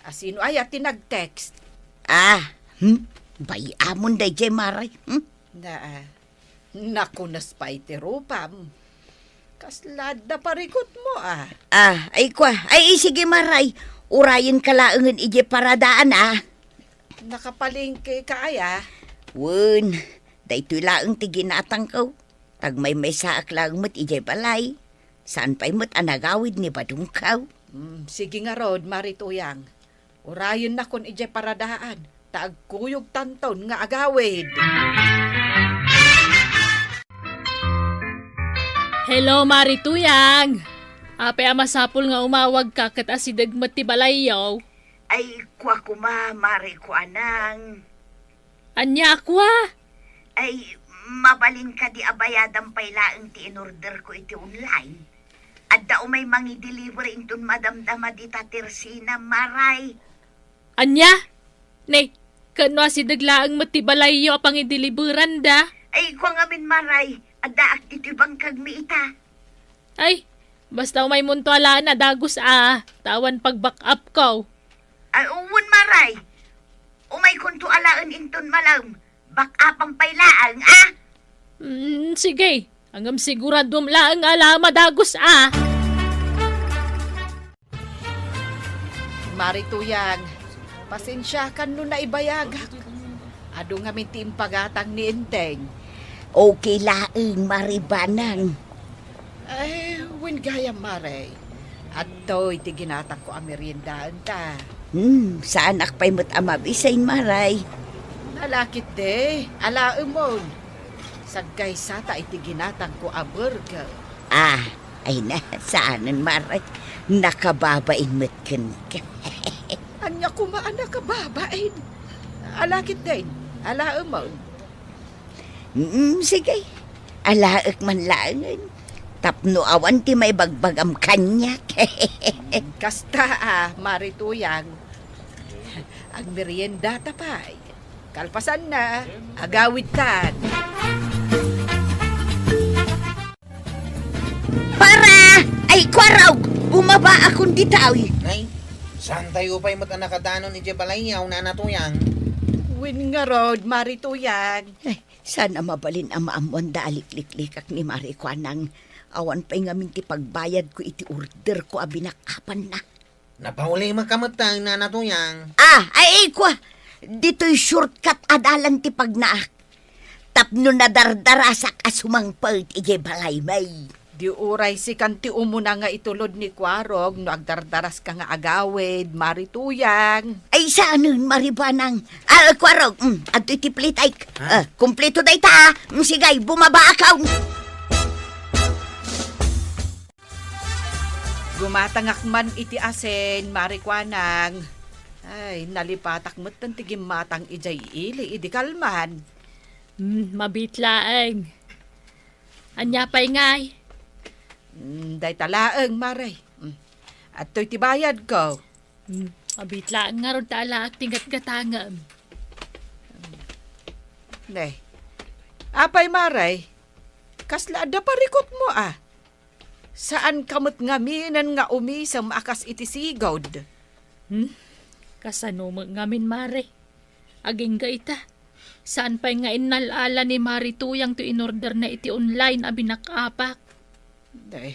A, sino aya ti nag-text? Ah, hmm? Bay-amon daydiay, Mare. Hmm? Na, nakunas pay ti rupam. Kasla adda parikutmo, a. Ah, ay kua. Ay, sige, Mare. Urayenka laengen idiay paradaan, a. Nakapalengkeka aya? Wen, daytoy laeng ti ginatangko. Tagmaymaysaak laeng met idiay balay. Saan pay met a nagawid ni badongko. Mm, sige ngarud, Mare Tuyang. Urayennakon idiay paradaan, ta agkuyogtanton nga agawid. Hello, Mare Tuyang! Apay a masapul nga umawagka ket asideg met ti balayyo? Ay, kua koma, Mare Kuanang. Ania a kua? Ay, mabalin kadi a bayadam pay laeng ti inorderko iti online? Adda umay mangi-deliver inton madamdama dita ti resinam, Mare. Ania? Ne, ket no asideg laeng met ti balayyo a pangideliveranda? Ay, kua ngamin, Mare, addaak ditoy bangkagmi ita. Ay, basta umaymonto alaen a dagus a, ta awan pag-back up ko. Ay, wen, Mare. Umaykonto alaen inton malem. Back up-am pay laeng, a? Mm, sige. Ngem siguraduem laeng a alaem a dagus a. Mare Tuyang, pasensiakan no naibayagak. Adu ngamin ti impagatang ni Enteng. Okay laeng, Mare Banang. Ay, wen gayam, Mare. Adtoy ti ginatangko a meriendaenta. Hmm, saanak pay met a mabisin, Mare. Ala ketdi, alaemon. Saggaysata iti ginatangko a burger. Ah, ay na, saanen, Mare. Nakababain met kenka. Ania koma a nakababain? Ala ketdin, alaemon. Mm, sige. Alaek man laengen. Tapno awan ti maibagbagam kaniak. Kasta a, Mare Tuyang. Agmeriendata pay. Kalpasanna, agawidtan. Para! Ay, kuaraw! Bumaba akon ditoy! Nay, saan tayo pay met a nakadanon idiay balayyo, Nana Tuyang? Wen ngarud, Mari Tuyang. Ay, saan a mabalin a maammoanda a likliklikak ni Mari Kuanang. Awan pay ngamin ti pagbayadko iti orderko a binak-apanna. Napaulimek ka met, Nana Tuyang. Ah, ay, kua, ditoy shortcut a dalan ti pagnaak. Tapno nadardarasak a sumangpet idiay balaymi. Di uray sikan ti umuna nga itulod ni Kuarog no agdardaraska nga agawid, Mari Tuyang. Ay, saanen, Mari Kuanang. Ah, Kuarog, mm, adtoy ti plitayk. Ha? Ah, kumpleto dayta, ah. Mm, sige, bumaba akaw. Gumatangak man iti asin, Mari Kuanang. Ay, nalipatak metten ti gimmatang idiay ili idi kalman. Hmm, mabiit laeng. Ania pay ngay? Hmm, dayta laeng, Mare. Hmm. Adtoy ti bayadko. Hmm, mabiit laeng ngarud ta alaak ti gatgatangem. Ne. Apay, Mare? Kasla adda parikutmo, a? Saanka met ngaminen nga umisem a kas iti sigud? Hmm? Kasano met ngamin, Mare? Agingga ita. Saan pay nga innal-ala ni Mari Tuyang ti inorderna iti online a binak-apak. Day.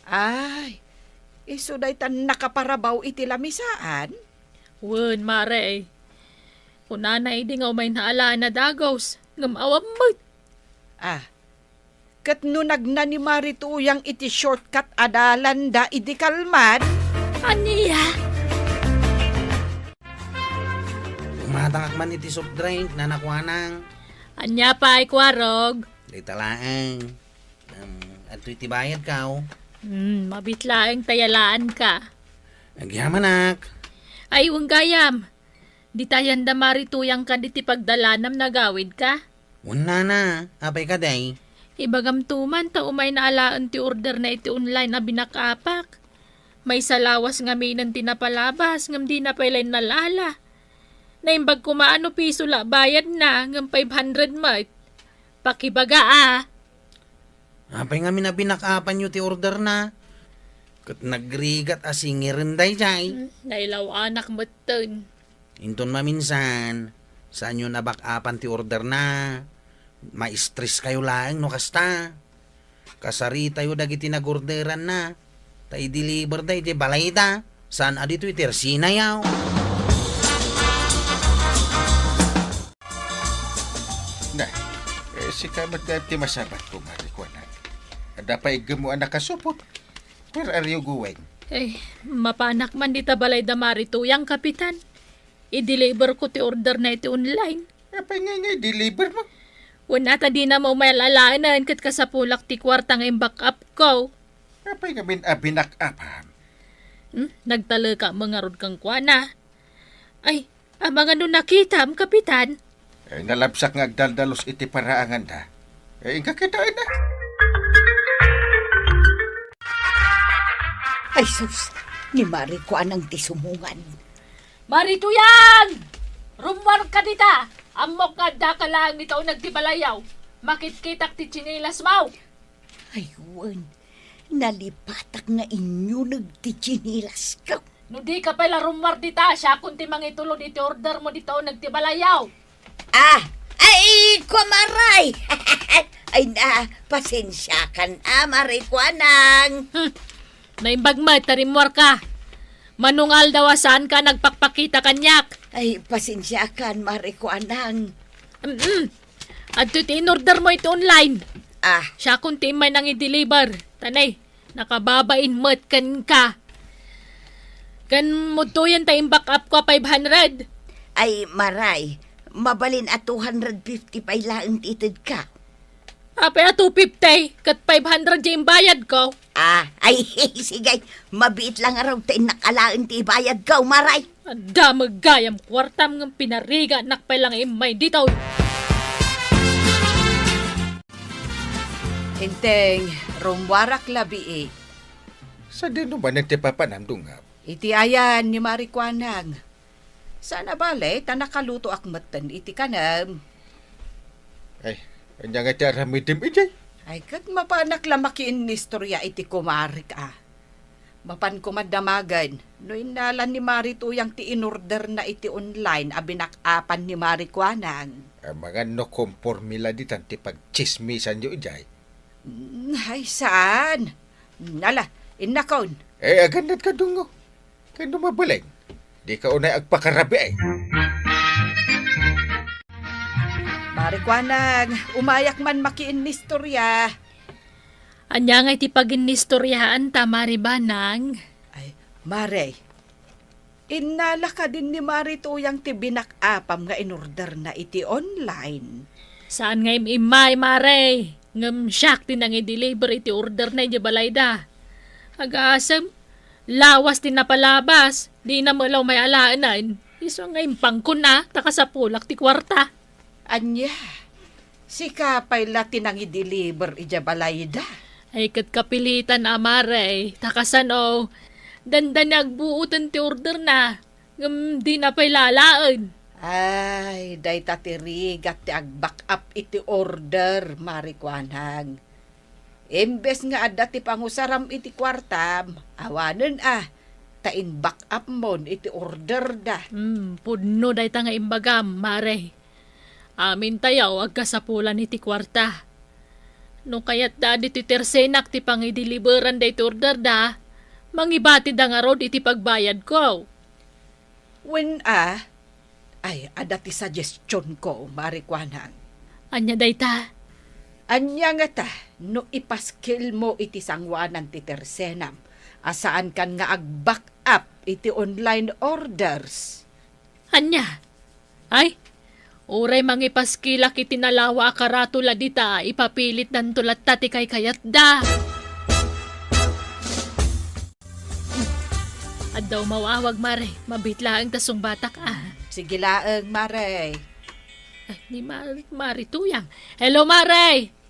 Ay, isu dayta nakaparabaw iti lamisaan? Wen, Mare. Kunana idi nga umayna alaen a dagus, ngem awan met. Ah, ket no nagna ni Mari Tuyang iti shortcut a dalanda idi kalman? Ania? Gumatangak man iti soft drink, Nana Kuanang. Ania pay, Kuarog? Dayta laeng. Um, adtoy ti bayadko. Hmm, mabiit laeng ta alaenka. Agyamanak. Ay, wen gayam. Dita yanda Mari Tuyang kaditi pagdalanam, nagawidka? Wen, Nana, apay kadi? Ibagamto man ta umayna alaen ti orderna iti online a binak-apak. Maysa lawas ngaminen ti napalabas ngem dina pay la innal-ala. Naimbag koma a no piso la bayadna ngem five hundred met. Pakibaga, a. Apay ngamin a binak-apanyo ti orderna? Ket nagrigat a singiren daydiay. Hmm, nailaw-anak metten. Inton maminsan, saanyo a back-upan ti orderna. Ma-stress kayo laeng no kasta. Kasaritayo dagiti nag-orderanna. Ta i-deliver da iti balayda. Saan a ditoy iti opisina, yaw? Na, eh, sika met nga ti masabat, Mari Kuanang. Adda pay iggemmo a nakasupot. Where are you going? Eh, mapanak man dita balayda Mari Tuyang, Kapitan. I-deliver ko ti orderna iti online. Apay nga, nga i-deliver mo? Wen, a ta dina met umay al-alaenen ket kasapulak ti kuarta nga in-back-up ko. Apay ngamin a binak-upan? Hmm? Nagtalekak met ngarud kenkuana. Ay, amangan no nakitam, Kapitan. Ay, nalabsak nga agdaldalus iti paraanganda. Ay, inka kitaen na. Ay, sus, ni Mari Kuanang ti sumungan. Mari Tuyang! Rummuarka dita! Ammok nga addaka laeng dita uneg ti balayyo. Makitkitak ti tsinelasmo. Ay, wen, nalipatak nga inyuneg ti tsinelas ko. No dika pay la rummuar dita, siakon ti mangitulod iti ordermo dita uneg ti balayyo. Ah, ay, kua, Maray! Ay na, pasensiakan, a, Mari Kuanang. Hmm. Naimbag met ta rimmuarka. Mano nga aldaw a saanka a nagpakpakita kaniak? Ay, pasensiakan, Mari Kuanang. Mm-mm. Adtoy ti inordermo iti online. Ah. Siakon ti immay nang-i-deliver. Ta ne, nakababain met kenka. Ken mudtoyen ta in-back-up ko a five hundred. Ay, Maray, mabalin a two hundred fifty pay laeng ti itedka. Apay a two fifty, ket five hundred ti imbayadko. Ah, ay, sige, mabiit la ngarud ta innak alaen ti ibayadko, Maray. Adda met gayam kuartam ngem pinariganak pay la nga immay ditoy. Inteng, rummuarak labii. Sadino manen ti papanam, Dungab? Iti ayan ni Mari Kuanang. Saan a bale, ta nakalutoak metten iti kanem. Ay, ania nga ti aramidem idiay? Ay, ket mapanak la makiinnistorya iti kumarek, a. Mapanko man damagen no innalan ni Mari Tuyang ti inorderna iti online a binak-apan ni Mari Kuanang. Amangan no komporme la ditan ti pagtsismisanyo idiay. Mm, ay, saan? Ala, innakon. Eh, agannad ka, Dungo. Kano mabalin? Dika unay agpakarabii. Mari Kuanang, umayak man makiinnistorya. Ania ngay ti paginnistoryaanta, Mari Banang? Ay, Mari, innala kadin ni Mari Tuyang ti binak-apam nga inorderna iti online? Saan nga im-immay, Mari. Ngem siak ti nangideliver iti orderna idiay balayda. Agasem, lawas ti napalabas, dina met la umay alaenan. Isu nga impangkon a, ta kasapulak ti kuarta. Ania? Sika pay la ti nangideliver idiay balayda? Ay, ket kapilitan a, Mari, ta kasano, dandani agbuoten ti orderna, ngem dina pay la alaen. Ay, dayta ti rigat ti ag-back up iti order, Mari Kuanang. Imbes nga adda ti pangusaram iti kuartam, awanen a, ta in-back up mon iti orderda. Hmm, pudno dayta nga imbagam, Mari. Amintayo agkasapulan iti kuarta. No kayatda a ditoy tersenak ti pangideliveran daytoy orderda, mangibatida ngarud iti pagbayadko. Wen a, ay, adda ti suggestionko, Mari Kuanang. Ania dayta? Ania ngata no ipaskilmo iti sangoanan ti tersenam a saankan nga ag-back up iti online orders? Ania? Ay, uray mangipaskilak iti nalawa a karatula dita, ipapilitdanto latta ti kaykayatda. Adda umaw-awag, Mari. Mabiit laeng ta sungbatak, a. Sige laeng, Mari. Ay, ni Mar-, Mari Tuyang. Hello, Mari!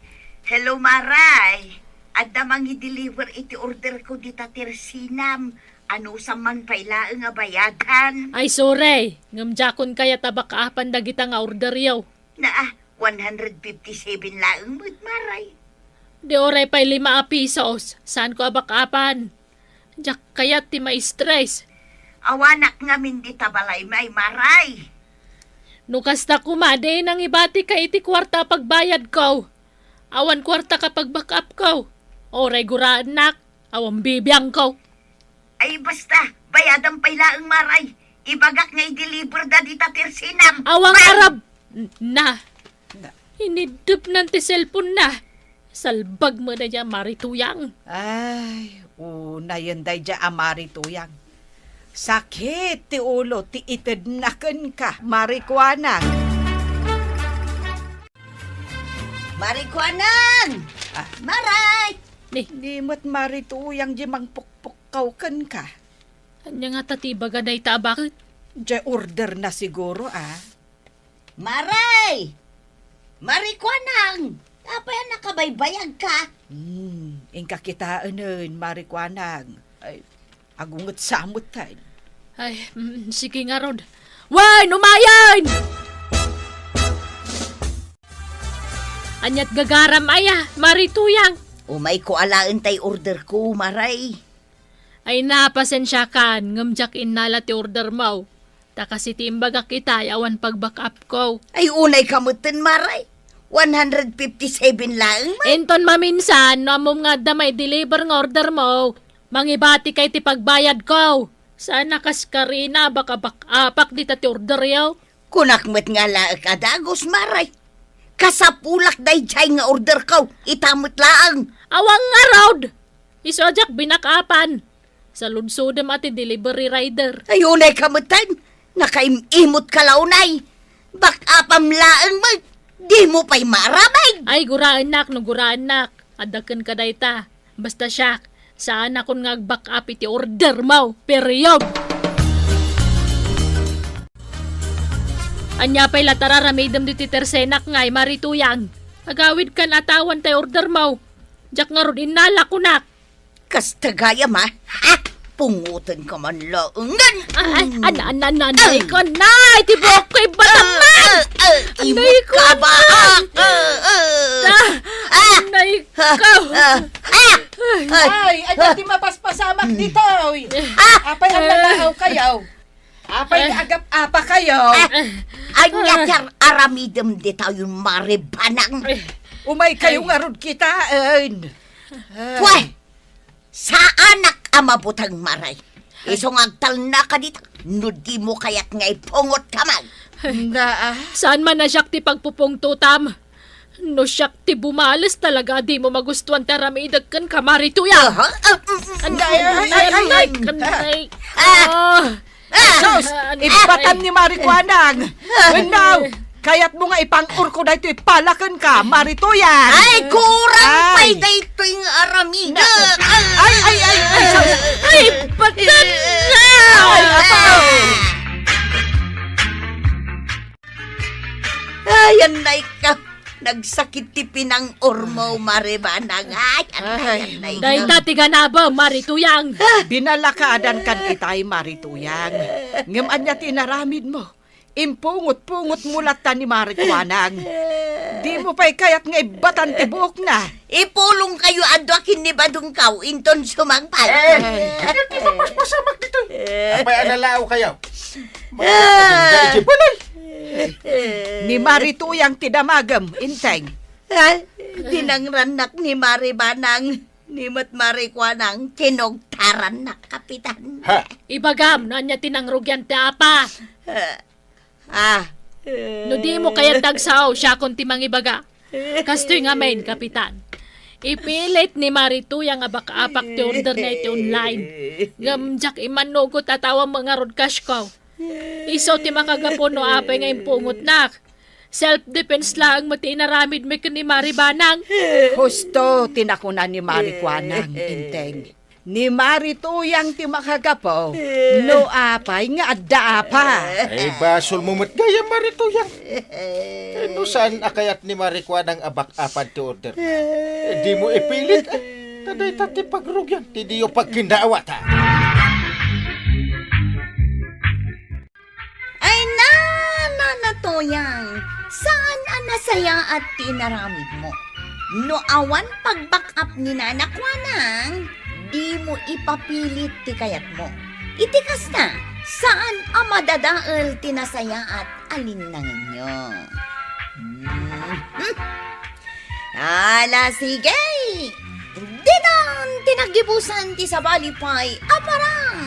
Hello, Maray. Adda mangideliver iti orderko dita tersenam. Anusam man pay laeng a bayadan? Ay, sorry. Ngem diakon kayat a back-upan dagita nga orderyo. Naa, one hundred fifty-seven laeng met, Maray. Di uray pay lima a pisos. Saanko a back-upan? Diak kayat ti ma-stress. Awanak ngamin dita balaymi, Maray. No kasta koma, di nangibatika iti kuarta a pagbayadko. Awan kuarta ka pag-back-upko. Uray guraennak, awan bibiangko. Ay, basta, bayadam pay laeng, Maray. Ibagak nga i-deliverda dita tersenam. Awan arab-, na. Na. Iniddepnan ti cellphone-na. Salbag met daydiay a Mari Tuyang. Ay, unayen daydiay a Mari Tuyang. Sakit ti ulo ti itedna kenka, Mari Kuanang. Mari Kuanang! Ah. Maray! Ni? Ni met Mari Tuyang diay mangpukpukkaw kenka. Ania ngata ti ibaga dayta a bakit? Diay orderna siguro, a. Maray! Mari Kuanang! Apay a nakabaybayagka? Hmm, inka kitaenen, Mari Kuanang. Ay, agunget sa met tayo. Ay, mm, sige ngarud. Wen, umayen! Ania't gagaram aya, Mari Tuyang? Umayko alaen tay orderko, Maray. Ay, na, pasensiakan, ngem diak innala ti ordermo. Ta kas iti imbagak ita, awan pag-back-upko. Ay, unayka metten, Maray. One hundred fifty-seven laeng man. Inton maminsan, no ammom nga adda mai-deliver nga ordermo, mangibatika iti pagbayadko. Saan a kas karina, baka back-upak dita ti orderyo. Kunak met nga alaek a dagus, Maray. Kasapulak daydiay nga orderko, ita met laeng. Awan ngarud! Isu a diak binak-upan. Saludsodem a ti delivery rider. Ay, unayka metten. Nakaim-imot ka la unay. Back-upam laeng met. Dimo pay maaramid. Ay, guraennak no guraennak. Adda kenka dayta. Basta siak, saanakon nga ag-back-up iti ordermo. Period. Ania pay la ti ar-aramidem ditoy tersenak ngay, Mari Tuyang? Agawidkan a tawan tay ordermo. Diak ngarud innala, kunak. Kasta gayam, a? Ha? Pungotenka man laengen. Ay, an-, an-, an-, anay ko, nay! Ti buokko, ibatang, nay! Anay ko, nay! Ah, anay ko! Ah, ah. Ay, ay, ti mapaspasamak ditoy. Ah! Apay, ang nalaaw kayo? Apay, agap-apa kayo? Ah! Anya ti ar-, aramidem ditoy, Mari Banang? Umay kayo ngarud kitaen. Pwe! Saanak a mabuteng, Mari. Isu nga agtalnaka dita, no dimo kayat nga ipungotka man. Na, ah? Saan man a siak ti pagpupungtotam? No siak ti bumales talaga, dimo magustuan ti aramidek kenka, Mari Tuyang. Aha, ah, mm, mm, Anday, mm, ay, ay, ay, ay, ay. Anday. Ah. Ah. Ah, sus, ah, ano, ibatan ay, ni Mari Kuanang. Wenno, kayatmo nga ipang-urko daytoy palakenka, Mari Tuyang. Ay, kurang pay daytoy nga aramidek. Ay, ay, ay, ay, sus. Ay, ibatan na! Ay, apo. Ay, anday ka. Nagsakit ti pinang-urmo, Mari Banang. Ay, ay, ay, ay. Dayta ti ganabem, Mari Tuyang. Binalakaadan kan itay, Mari Tuyang. Ngem ania ti inaramidmo? Impungot-pungotmo latta ni Mari Kuanang. Dimo pay kayat nga ibbatan ti buokna. Ipulong kayo adu a ken ni Badong Kaw, inton sumangpal. Eh, ay, iti mapaspasamak ditoy. Eh. Apay a nalaaw kayo? Ay. Iti balay. Ni Mari Tuyang ti damagem, Inteng. Ay, dinangrannak ni Mari Banang. Ni met Mari Kuanang, kinugtarannak, Kapitan. Ha? Ibagam, no ania ti nangrugian ti apa? Ah. No dimo kayat agsao, siakon ti mangibaga. Kastoy ngamin, Kapitan. Ipilit ni Mari Tuyang a bak-apak ti order na iti online. Ngem diak immanugot a tawag ngarud cash ko. Isu ti makagapu no apay nga impungotnak. Self-defense laeng met ti inaramidmi ken ni Mari Banang. Husto ti nakuna ni Mari Kuanang, Inteng. Ni Mari Tuyang ti makagapu, no apay nga adda apa. Ay, basolmo met gayam, Mari Tuyang. Eh, no saan a kayat ni Mari Kuanang a bak-apan ti order? Eh, dimo ipilit, eh. Ta dayta ti pagrugian ti diyo pagkindaawatan. Ay, na, Nana Tuyang, saan a nasayaat ti inaramidmo? No awan pag-back up ni Nana Kuanang, dimo ipapilit ti kayatmo. Iti kasta, saan a madadael ti nasayaat a linnangenyo. Hmm. Ala, sige! Ditan ti naggibusan ti sabali pay a parang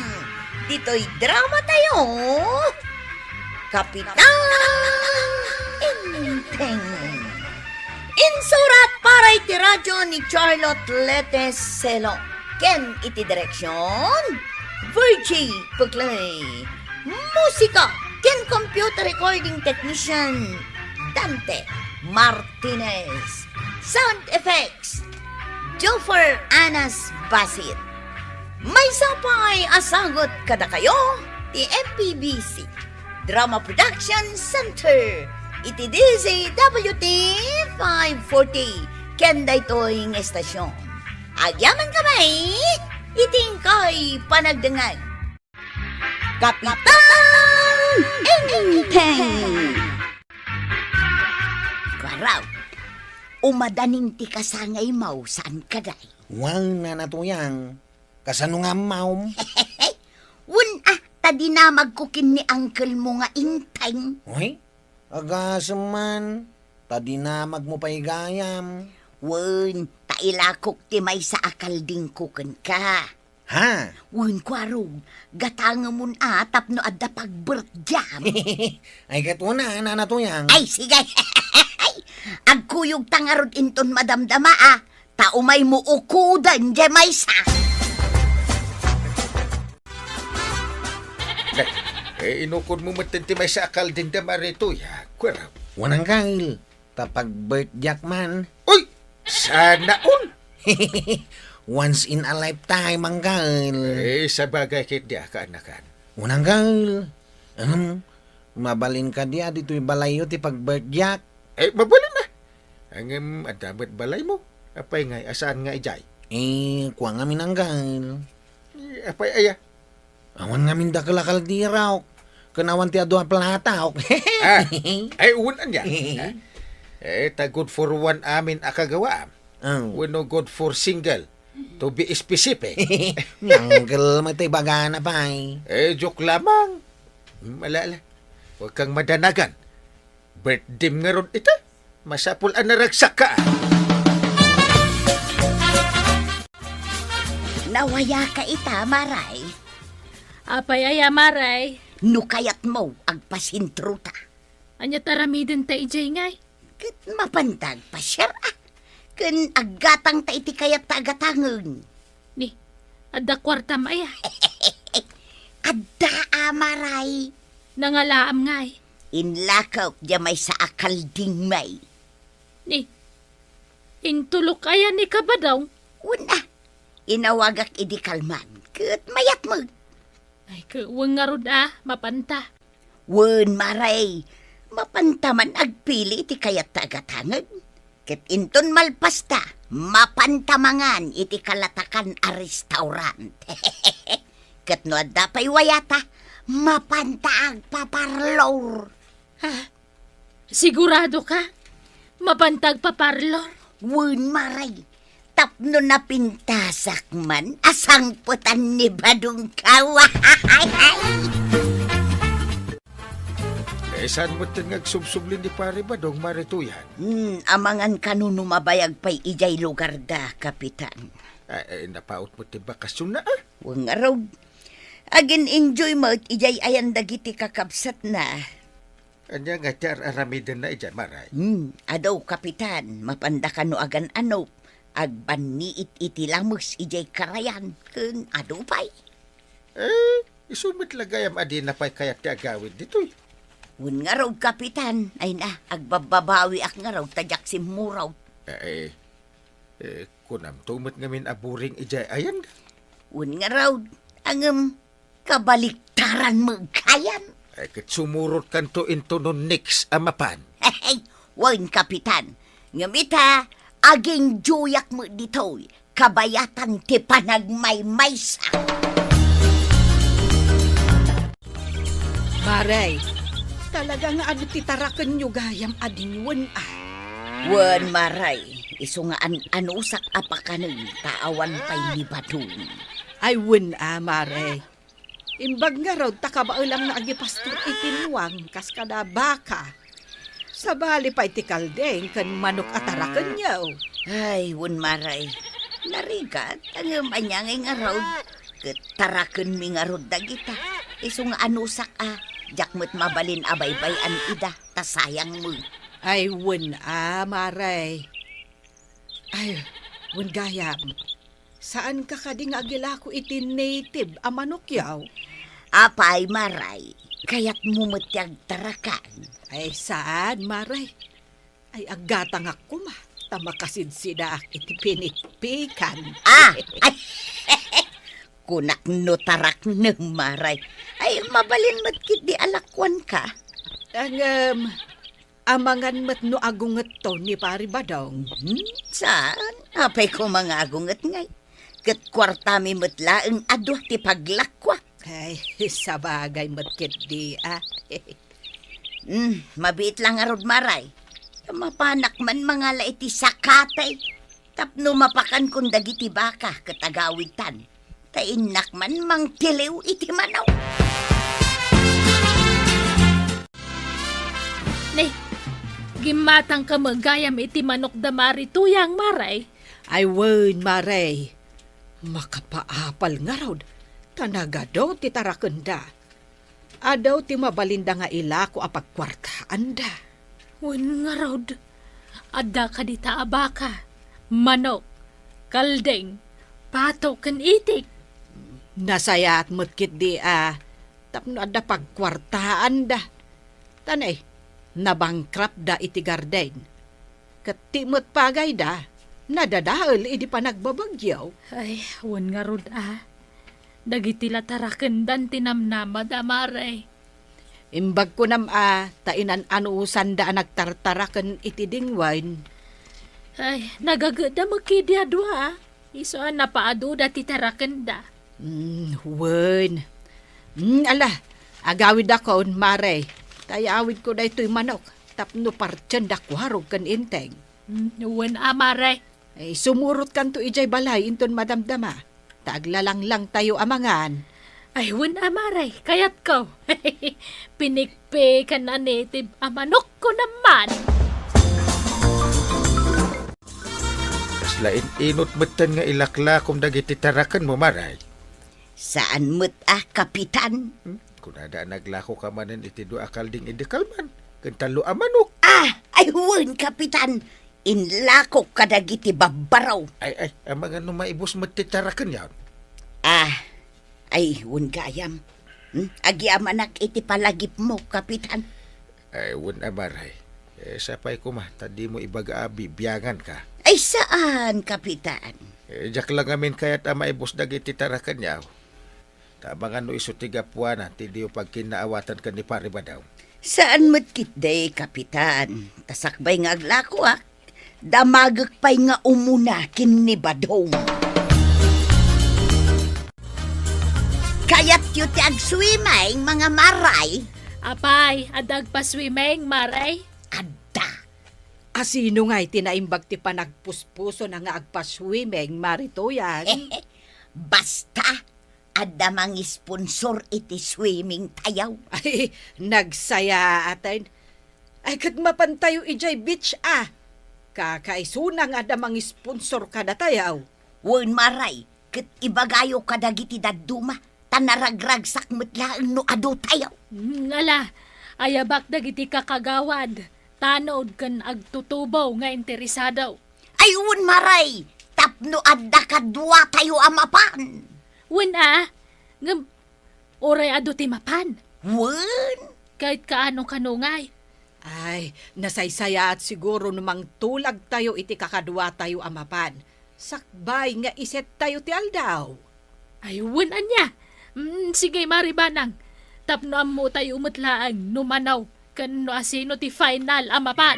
ditoy drama tayo, Kapitan Enteng. Insurat para iti radyo ni Charlotte Letes Selo ken iti direksyon, Virgie Puclay. Musika ken computer recording technician, Dante Martinez. Sound effects, Joffer Anas Basit. Maysa pay a sagut kadakayo ti M P B C Drama Production Center iti D Z W T five forty ken daytoy nga estasyon. Agyamankami iti inkay panagdengngeg. Kapitan Enteng. Kuaraw, umadanin ti kasangaymo, saan kadi? Wen, Nana Tuyang, kasano nga ammom? Wen a, ta dinamagko ken ni uncle mo nga Enteng. Uy, agasem man, ta dinamagmo pay gayam. Wen, ta ilakok ti maysa a kaldingko kenka. Ha? Wen, kuarog, gatangemon a tapno adda pag-birthdayam. Ay, ket una, Nana Tuyang. Ay, sige. Agkuyogta ngarud inton madamdama, a. Ta umaymo ukoden diay maysa. Nay, eh, inukodmo met ti maysa a kalding da, Mari Tuyang, kuarog. Wen, uncle. Ta pag-birthdayek man. Uy! Sana all! Once in a lifetime, uncle. Eh, sabagay ket di a kaanakan. Wen, uncle. Em, mabalin kadi a ditoy balayyo ti pag-birthdayek? Eh, mabalin a. Ngem, adda met balaymo. Apay ngay a saan nga idiay? Eh, kua ngamin, uncle. Eh, apay aya? Awan ngamin dakkel a kalderok, ken awan ti adu a platok. Ah, ay, wen ania. Ah, eh, ta good for one amin a kagawaam. Oh. Wenno good for single. To be specific. Nangkel met ti ibagana pay. Eh, joke lamang. Hmm, ala, ala. Huwag kang madanagan. Birthday ngarud ita. Masapul a naragsak ka. Nawayaka ita, Maray. Apay aya, Maray? No kayatmo, agpasentrota. Ania ti aramidenta idiay ngay? Ket mapanta agpasiar, a. Ken aggatangta iti kayatta a gatangen. Ni, adda kuartam aya? Adda, a, Maray. Nangalaam ngay? Inlakok diay maysa a kalding, May. Ni, intulok aya ni Kabadong? Wen, a. Inawagak idi kalman, ket mayat met. Ay, ke-, wen ngarud, a, mapanta. Wen, Maray, mapanta man agpili iti kayatta a gatangen. Ket inton malpasta, mapanta mangan iti kalatakan a restaurant. Ket no adda pay wayata, mapanta agpaparlor. Ha? Sigurado ka? Mapanta agpaparlor? Wen, Maray. Tapno napintasak man a sangpetan ni Badong ka. Eh, saan met nga agsubsubli ni Pare Badong, Mare Tuyan? Hmm, amangan kano no mabayag pay idiay lugarda, Kapitan. Ah, eh, napaut met ti bakasyon na, a. Wen ngarud. Agin-enjoy met idiay ayan dagiti kakabsatna. Ania nga ti ar-aramidenna idiay, Maray? Hmm, adu, Kapitan, mapanda kano agan-anop, agbanniit iti lames idiay karayan, ken adu pay. Eh, isu met la gayam a dina pay kayat ti agawid ditoy. Wen ngarud, Kapitan, ay na, agbabbabawiak ngarud ta diak simmurot. Eh, eh, eh, kunamto met ngamin a boring idiay ayan? Wen ngarud, ngem kabaliktaran met gayam. Ay, ket sumurotkanto intono next a mapan. Wen, Kapitan. Ngem ita, aginjoyak met ditoy, kabayatan ti panagmaymaysa. Maray, talaga nga adu ti tarakenyo gayam a dingwen, a? Wen, Maray, isu nga an-anusak a pakanen, ta awan pay ni Badong. Ay, wen a, Maray. Imbag ngarud ta kabaelam nga agipastor iti nuang kas kada baka. Sabali pay ti kalding ken manok a tarakenyo. Ay, wen, Maray. Narigat, ngem ania ngay ngarud? Ket tarakenmi ngarud dagita. Isu nga anusak a, diak met mabalin a baybay-an ida, ta sayang met. Ay, wen a, Maray. Ay, wen gayam. Saanka kadi nga agilako iti native a manokyo? Apay, Maray, kayatmo met ti agtarakan? Ay, saan, Maray. Ay, aggatangak koma, ta makasidsidaak iti pinikpikan. Ah! Ay, kunak no taraknem, Maray. Ay, mabalin met ketdi a lakuanka. Ngem, amangan met no agungetto ni Pari Badong. Hmm? Saan? Apay koma nga agunget ngay? Ket kuartami met laeng a dua ti paglakuak. Ay, sabagay met ketdi, a. Hmm, mabiit la ngarud, Maray. Mapanak man mangala iti sakatay tapno mapakankon dagiti baka ket agawidtan. Ta innak man mangtiliw iti manok. Ne, gimmatangka met gayam iti manok da Mari Tuyang, Maray. Ay wen, Maray. Makapaapal ngarud, ta nagadu ti tarakenda. Adu ti mabalinda nga ilako a pagkuartaanda. Wen ngarud, adda kadita a baka, manok, kalding, pato, ken itik. Nasayaat met ketdi a tapno adda pagkuartaanda. Ta ne, nabankrapda iti garden. Ket ti met pagayda, nadadael idi panagbabagyo. Ay, wen ngarud a. Dagiti la tarakendan ti namnamad a, Maray. Imbag kunam a, ta inan-anusanda a nagtartaraken iti dingwen. Ay, nagagedda met ketdi a dua, a. Isu a napaaduda ti tarakenda. Mm, wen. Mm, ala, agawidakon, Maray. Ta iyawidko daytoy manok tapno partienda kuarog ken inteng. Mm, wen a, Maray. Ay, sumurotkanto idiay balay inton madamdama, ta aglalanglangtayo a mangan. Ay, wen a, Mare, kayatko. Pinikpikan a native a manokko naman. Kasla in-inot metten nga ilaklakom dagiti tarakenmo, Mare. Saan met a, Kapitan? Hmm? Kunada a naglakoka manen iti dua a kalding idi kalman, ken tallo a manok. Ah, ay wen, Kapitan. Inlakok kadagiti babbaraw. Ay, ay, amangan no maibus met ti tarakenyo. Ah, ay, wen gayam. Hmm? Agyamanak iti palagipmo, Kapitan. Ay, wen a, Mare. Eh, sapay koma, ta dimo ibaga a bibianganka. Ay, saan, Kapitan? Eh, diak la ngamin kayat a maibus dagiti tarakenyo. Ta amangan no isu ti gapuana ti diyo pagkinnaawatan ken ni Pare Badaw. Saan met ketdi, Kapitan. Ta sakbay nga aglakoak, damagek pay nga umuna ken ni Badong. Kayatyo ti agswimming, mga Mare? Apay, adda agpaswimming, Mare? Adda. Asino ngay ti naimbag ti panagpuspusona nga agpaswimming, Mare Tuyang? Basta, adda mangisponsor iti swimming tayo. Ay, nagsayaaten. Ay, ket mapantayo idiay beach a. Kakaisuna nga adda mangisponsor kadatayo. Wen, Mare, ket ibagayo kadagiti dadduma, ta naragragsak met laeng no adu tayo. Mm, ala, ayabak dagiti kakagawad, tanod ken agtutubo nga interesado. Ay, wen, Mare, tapno adda kaduatayo a mapan. Wen a, ngem uray adu ti mapan. Wen? Ket kaano kano ngay? Ay, nasaysayaat siguro no mangtulagtayo iti kakaduatayo a mapan. Sakbay nga isettayo ti aldaw. Ay, wen ania? Mm, sige, Mare Banang. Tapno ammotayo met laeng no mano ken no asino ti final a mapan.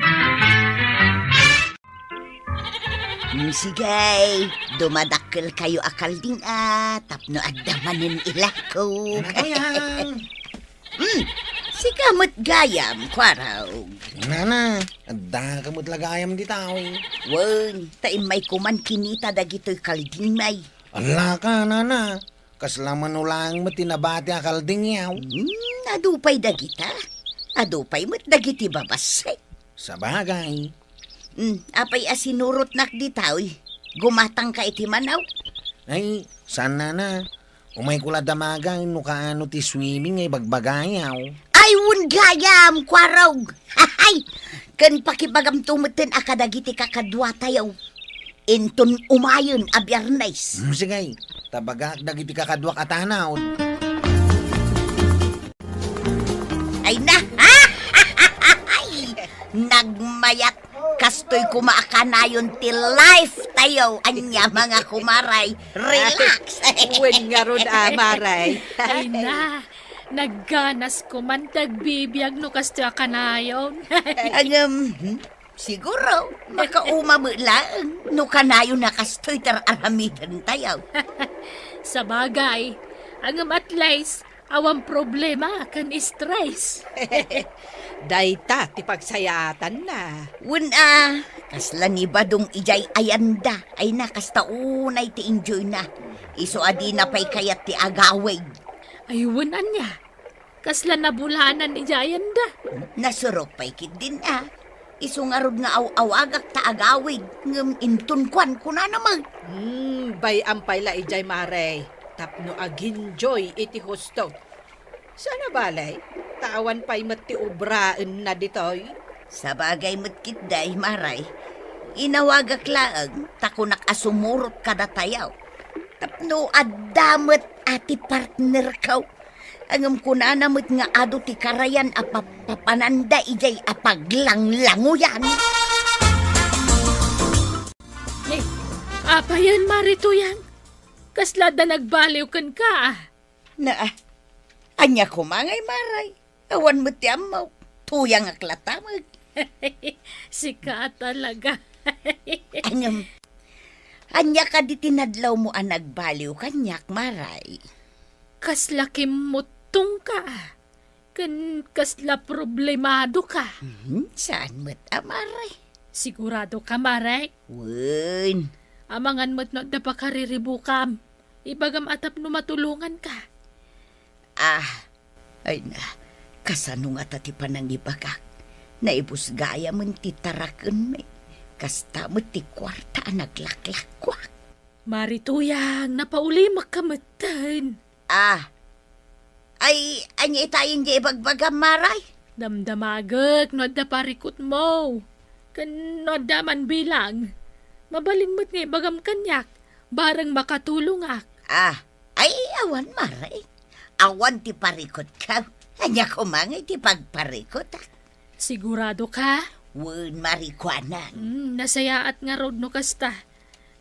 Mm, sige, dumadakkelkayo a kalding a tapno adda manen ilako. Ano yan? Mm, sika met gayam, Kuarog. Nana, adda ka met la gayam dita, oy. Wen, ta immay koman kinita dagitoy kalding, may. Ala ka, nana. Kasla mano laeng met ti nabati a kalding yaw. Hmm, adu pay dagita. Adu pay met dagiti babassit. Sabagay. Hmm, apay a sinurotnak dita, oy? Gumatangka iti manaw? Ay, saan, nana. Umayko la damagan no kaano ti swimming nga ibagbaga yaw. Ay, wen gayam, Kuarog! Ay! Ken pakibagamto metten a kadagiti kakaduatayo. Inton umayen a Biyernes. Hmm, sige. Ta bagak dagiti kakaduak a tanaw. Ay na! Ay! Nagmayat! Kastoy koma a kanayon ti life tayo. Ania, mga kumaray, relax. Wen ngarud a, Maray. Ay na, nagganas koman ti agbibiag no kastoy a kanayon. Ngem, hmm, siguro, makauma met laeng no kanayon a kastoy ti ar-aramiden tayo. Sabagay, ngem at least, awan problema ken stress. Dayta ti pagsayaatanna. Wen a, kasla ni Badong idiay ayanda. Ay na, kasta unay ti enjoyna. Isu a dina pay kayat ti agawid. Ay, wen ania? Kasla nabulanan idiay ayanda. Nasurok pay ketdin a. Isu ngarud nga aw-awagak ta agawid, ngem inton kuan, kunana met. Hmm, bay-am pay la idiay, Maray, tapno aginjoy iti husto. Saan a bale, ta awan pay met ti obraenna ditoy. Sabagay met ketdi, Maray. Inawagak laeng ta kunak a sumurot kadatayo. Tapno adda met a ti partnerko. Ngem kunana met nga adu ti karayan a papapananda idiay a paglanglanguyan. Ni, apayen, Mare Tuyang? Kasla adda nagbaliw kenka, a? Na, ania koma ngay, Maray? Awan met ti ammok. Tuyangak latta met. Sika talaga. Ngem, ania kadi ti nadlawmo a nagbaliw kaniak, Maray? Kasla kimmuttongka, ken kasla problemadoka. Mhm, saan met a, Maray. Sigurado ka, Mare? Wen. Amangan met no adda pakariribukam. Ibagam a tapno matulonganka. Ah, ay na, kasano ngata ti panangibagak? Naibus gayamen ti tarakenmi. Kasta met ti kuarta a naglaklakkuak. Mare Tuyang, napaulimek ka metten. Ah. Ay, ania itayen ti ibagbagam, Mare? Damdamagek no adda parikutmo. Ken no adda man bilang. Mabalin met nga ibagam kaniak, bareng makatulongak. Ah, ay, awan, Mare. Awan ti parikutko. Ania koma nga iti pagparikutak? Sigurado ka? Wen, Mare, kuanak. Hmm, nasayaat ngarud no kasta.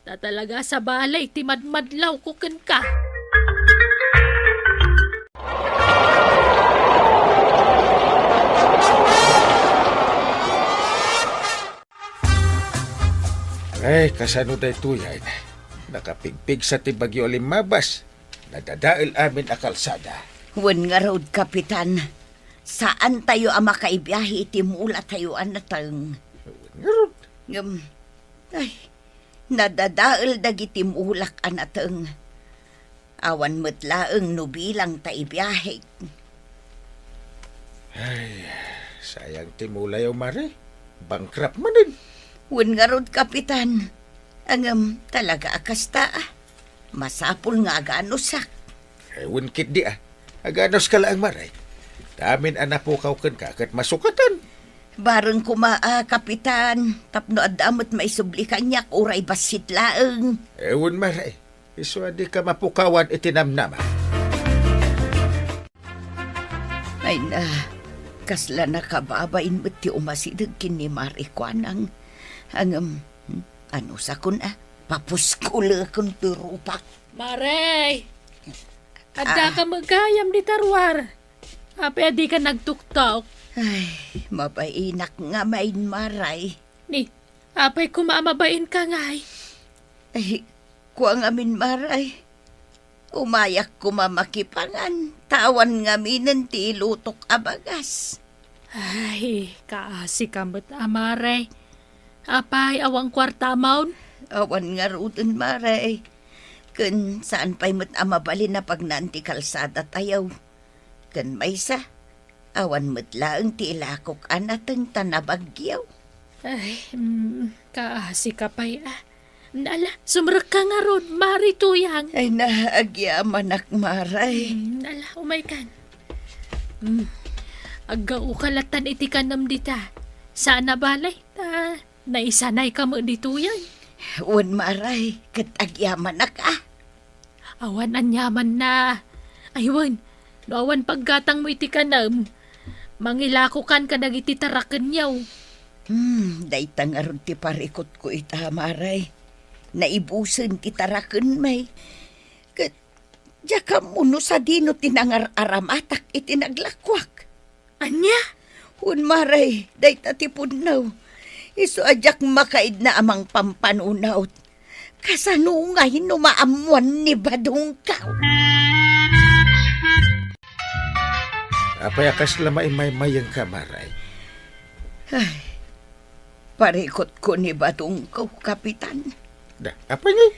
Ta talaga sabali ti madmadlawko kenka. Ay, kasano daytoyen? Nakapigpigsa ti bagyo a limmabas. Nadadael amin a kalsada. Wen ngarud, Kapitan. Saantayo a makaibiahe iti mulatayo a nateng. Wen ngarud. Ngem, ay, nadadael dagiti mulak a nateng. Awan met laeng no bilang ta ibiahek. Ay, sayang ti mulayo, Mare. Bankrupt manen. Wen ngarud, Kapitan. Ngem, talaga a kasta, ah. Masapul nga aganusak. Eh, wen ketdi, ah. Aganuska laeng, Mare. Ta amin a napukaw kenka ket masukatan. Bareng koma, ah, Kapitan, tapno adda met maisubli kaniak uray bassit laeng. Eh, wen, Mare. Isu a dika mapukawan iti namnama. Ay na, kasla nakababain met ti umasideg ken ni Mare Kuanang. Ngem, hmm, anusakon a, papuskulekon ti rupak. Mare! Adda Ah. ka met gayam dita ruar. Apay a dika nagtuktok? Ay, mabainak ngamin, Mare. Ni, apay koma a mabainka ngay? Ay, kua ngamin, Mare. Umayak koma makipangan, ta awan ngaminen ti ilutok a bagas. Ay, kaasika met a, Mare. Apay, awan kuartamon? Awan ngaruden, Mare. Ken saan pay met a mabalin a pagnaan ti kalsadatayo. Ken maysa, awan met laeng ti ilakok a nateng ta nabagyo. Ay, mm, kaasika pay a. Ala, sumrekka ngarud, Mare Tuyang. Ay na, agyamanak, Mare. Mm, ala, umaykan. Mm. Aggaoka latan iti kanem dita. Saan a bale, ta naisanayka met ditoyen. Wen, Mare, ket agyamanak a. Awan aniamanna. Ay wen, no awan paggatangmo iti kanem, mangilakokan kadagiti tarakenyo. Hmm, dayta ngarud ti parikutko ita, Mare. Naibusen ti tarakenmi. Ket diak ammo no sadino ti nangar-aramatak iti naglakuak. Ania? Wen, Mare, dayta ti pudno. Isu a diak makaidna a mangpampanunot. Kasano ngay no maammuan ni Badongko? Apay a kasla maimaymayengka, Mare? Ay, parikutko ni Badongko, Kapitan. Da, apay ngay?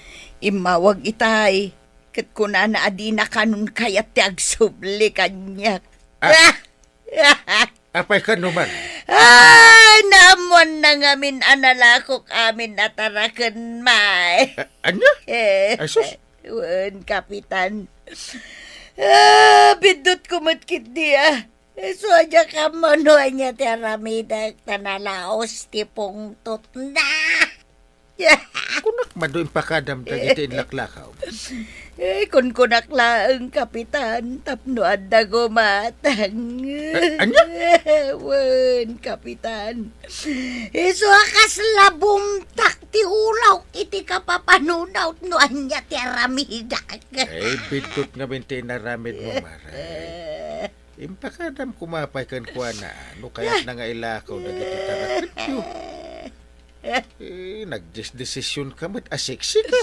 Immawag itay, ket kunana a dina kanon kayat ti agsubli kaniak. Ah. Apay kano man? Ay, naammuanna ngamin a nalakok amin a tarakenmi. A-, ania? Eh, Ay, sus. Wen, Kapitan. Ah, biddutko met ketdi, ah. Isu a diak ammo no ania ti aramidek, ta nalaos ti pungtotna. Kunak man no impakadam dagiti inlaklakaw. Eh, kunkunak laeng, Kapitan, tapno adda gumatang. Eh, ania? Wen, Kapitan. Isu a kasla bumtak ti ulawko iti kapapanunot no ania ti aramidek. Eh, biddut ngamin ti inaramidmo, Mare. Impakadam koma pay kenkuana no kayatna nga ilakaw dagiti tarakenyo. Eh, nagdesdesisyonka met a sexy ka.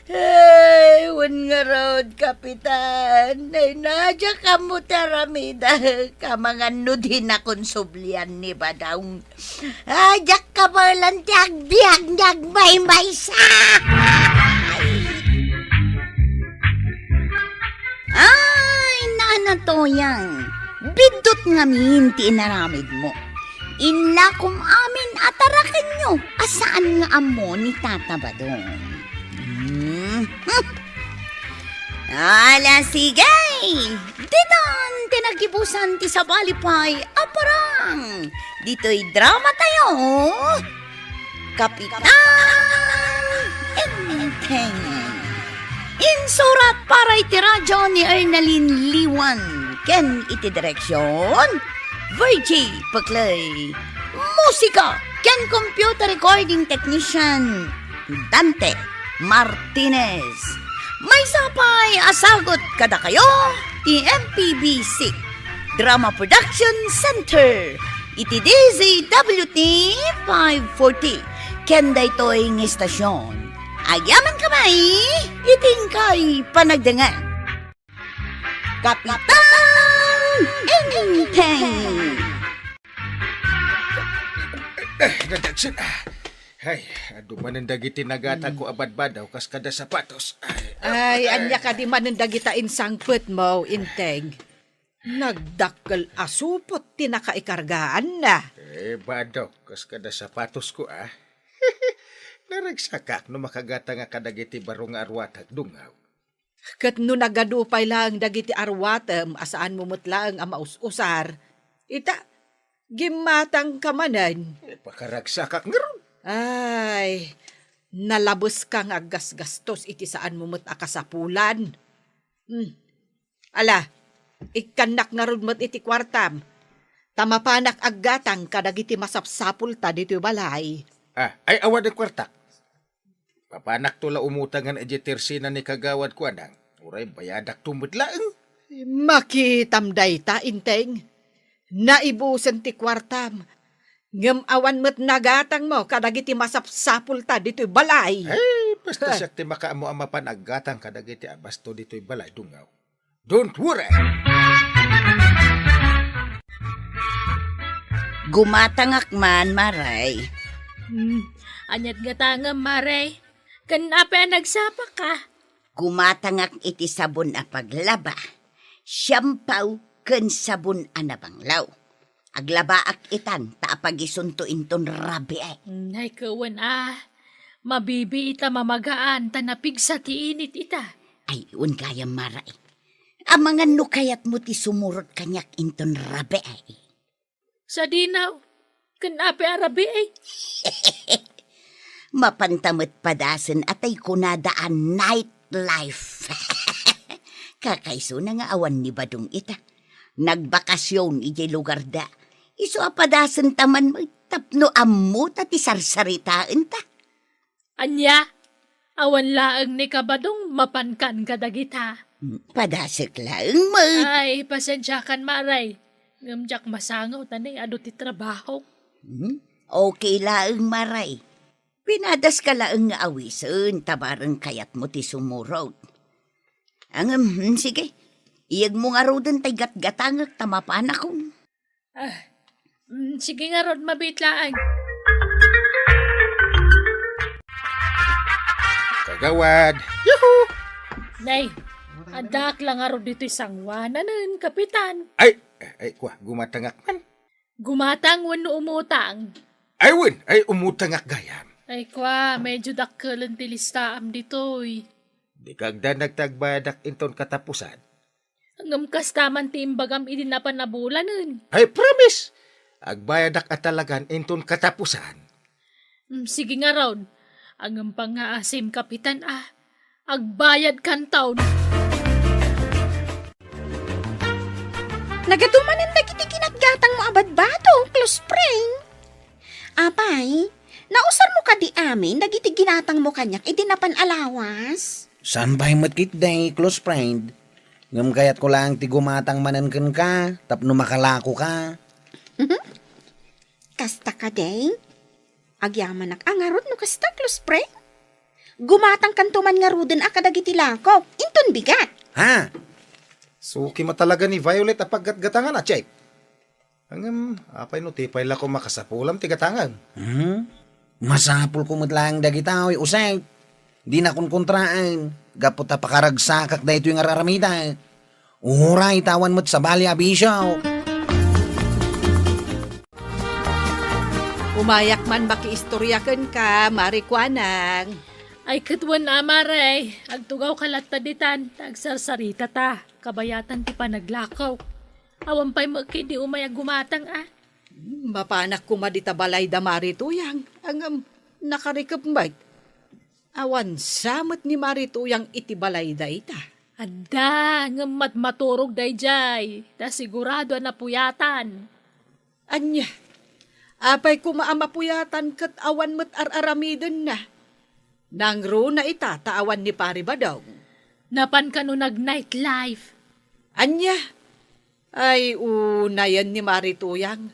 Ay, wen ngarud, Kapitan. Ay, nadya kamo ti aramidek. Amangan no di nakon sublian ni Badong. Ay, diak kabaelan ti agbiag ni agmaymaysa. Ay, Nana Toyang, biddut ngamin ti inaramidmo. Inlakom amin a tarakenyo a saan nga ammo ni Tata Badong. Hmm. Ala, sige! Ditan ti nagibusan ti sabali pay a parang ditoy drama tayo, Kapitan Enteng. Insurat para iti radyo ni Ernalyn Liwan ken iti direksyon, Virgie Peclay. Musika ken computer recording technician, Dante Martinez. Maysa pay a sagut kadakayo ti M P B C Drama Production Center iti D Z W T five forty. Ken daytoy nga istasyon, agyamankami iti inkay panagdengngeg. Kapitan Enteng! Eh, nadagsen, ah. Ay, adu manen dagiti nagatangko a badbadaw kas kada sapatos. Ay, ay, ania kadi manen dagita insangpetmo, Enteng? Nagdakkel a supot ti nakaikargaanna. Eh, badok, kas kada sapatosko, ah. Naragsakak no makagatangak kadagiti baro nga arwatak, Dungaw. Ket no nagadu pay laeng dagiti arwatem a saanmo met laeng a maus-usar, ita, gimmatangka manen. Eh, pakaragsakak ngarud. Ay, nalabeska nga aggasgastos iti saanmo met a kasapulan. Hmm. Ala, ikkannak ngarud met iti kuartam, ta mapanak aggatang kadagiti masapsapulta ditoy balay. Ah, ay, awan ti kuartak. Mapanakto la umutangan idiay tersena ni kagawad ko, anang. Uray bayadakto met laeng. Makitam dayta, Enteng. Naibusen ti kuartam. Ngem awan met nagatangmo kadagiti masapsapulta ditoy balay. Eh, basta siak ti makaammo a mapan aggatang kadagiti abasto ditoy balay, Dungaw. Don't worry. Gumatangak man, Maray. Hmm, aniat gatangem, Maray? Ken apay a nagsapaka? Gumatangak iti sabon a paglaba, siampaw, ken sabon a nabanglaw. Aglabaak itan ta apagisunto inton rabii. Nay, wen a. Mabibii ta mamagaan ta napigsa ti init ita. Ay, wen gayam, Maray. Amangan no kayatmo ti sumurot kaniak inton rabii. Sadino, ken apay a rabii? Mapanta met padasen a tay kunada a nightlife. Kakaisuna nga awan ni Badong ita. Nagbakasyon idiay lugarda. Isu a padasenta man met tapno ammota ti sarsaritaenta. Ania? Awan laeng ni Kabadong mapankan kadagita. Hmm, padasek laeng met. Ay, pasensiakan, Maray. Ngem diak masangaw ta nay adu ti trabaho. Hmm? Okay laeng, Maray. Pinadaska laeng nga awisen, ta bareng kayatmo ti sumurot. Ngem, hmm, sige. Iyegmo ngaruden tay gatgatangek ta mapanakon. Ah, mm, sige ngarud, mabiit laeng. Kagawad! Yuhu! Nay, addaak la ngarud ditoy sanguananen, Kapitan. Ay, ay, kua, gumatangak man. Gumatang wenno umutang? Ay, wen, ay, umutangak gayam. Ay, kua, medyo dakkelen ti listaam ditoy. Dika agdanag ta agbayadak inton katapusan. Ngem kasta man ti imbagam idi napan a bulanen. Ay, promise! Agbayadak a talagan inton katapusan. Mm, sige ngarud. Ngem pangngaasim, Kapitan, a. Agbayadkanton. Nagadu manen dagiti ginatgatangmo a badbado, close friend. Apay, nausarmo kadi amin dagiti ginatangmo kaniak idi napan a lawas? Saan pay met ketdi, close friend. Ngem kayatko laeng ti gumatang manen kenka tapno makalakoka. Kasta kadi? Agyamanak a ngarud no kasta, close friend. Gumatangkanto man ngaruden a kadagiti lakok. Inton bigat. Ha? Suki met talaga ni Violet a paggatgatangan a, Chef. Ngem, apay no ti pay la ko makasapulam ti gatangan? Hmm? Masapulko met laeng dagita, oy, Jose. Dina konkontraen, gapu ta pakaragsakak daytoy nga ar-aramidek. Uray, ta awan met sabali a bisio. Umayak man makiistoria kenka, Mare Kuanang. Ay, ket wen a, Mare, agtugawka latta ditan, ta agsarsaritata, kabayatan ti panaglakaw. Awan pay met ketdi umay a gumatang, a? Hmm, mapanak koma dita balayda, Mare Tuyang. Ngem, nakarikep met. Awan sa met ni Mare Tuyang iti balayda ita. Adda, ngem matmaturog daydiay, ta sigurado a napuyatan. Ania, apay koma a mapuyatan ket awan met ar-aramidenna? Nangruna ita ta awan ni Pare Badong. Napan kano nag-nightlife. Ania? Ay, unayen ni Mare Tuyang.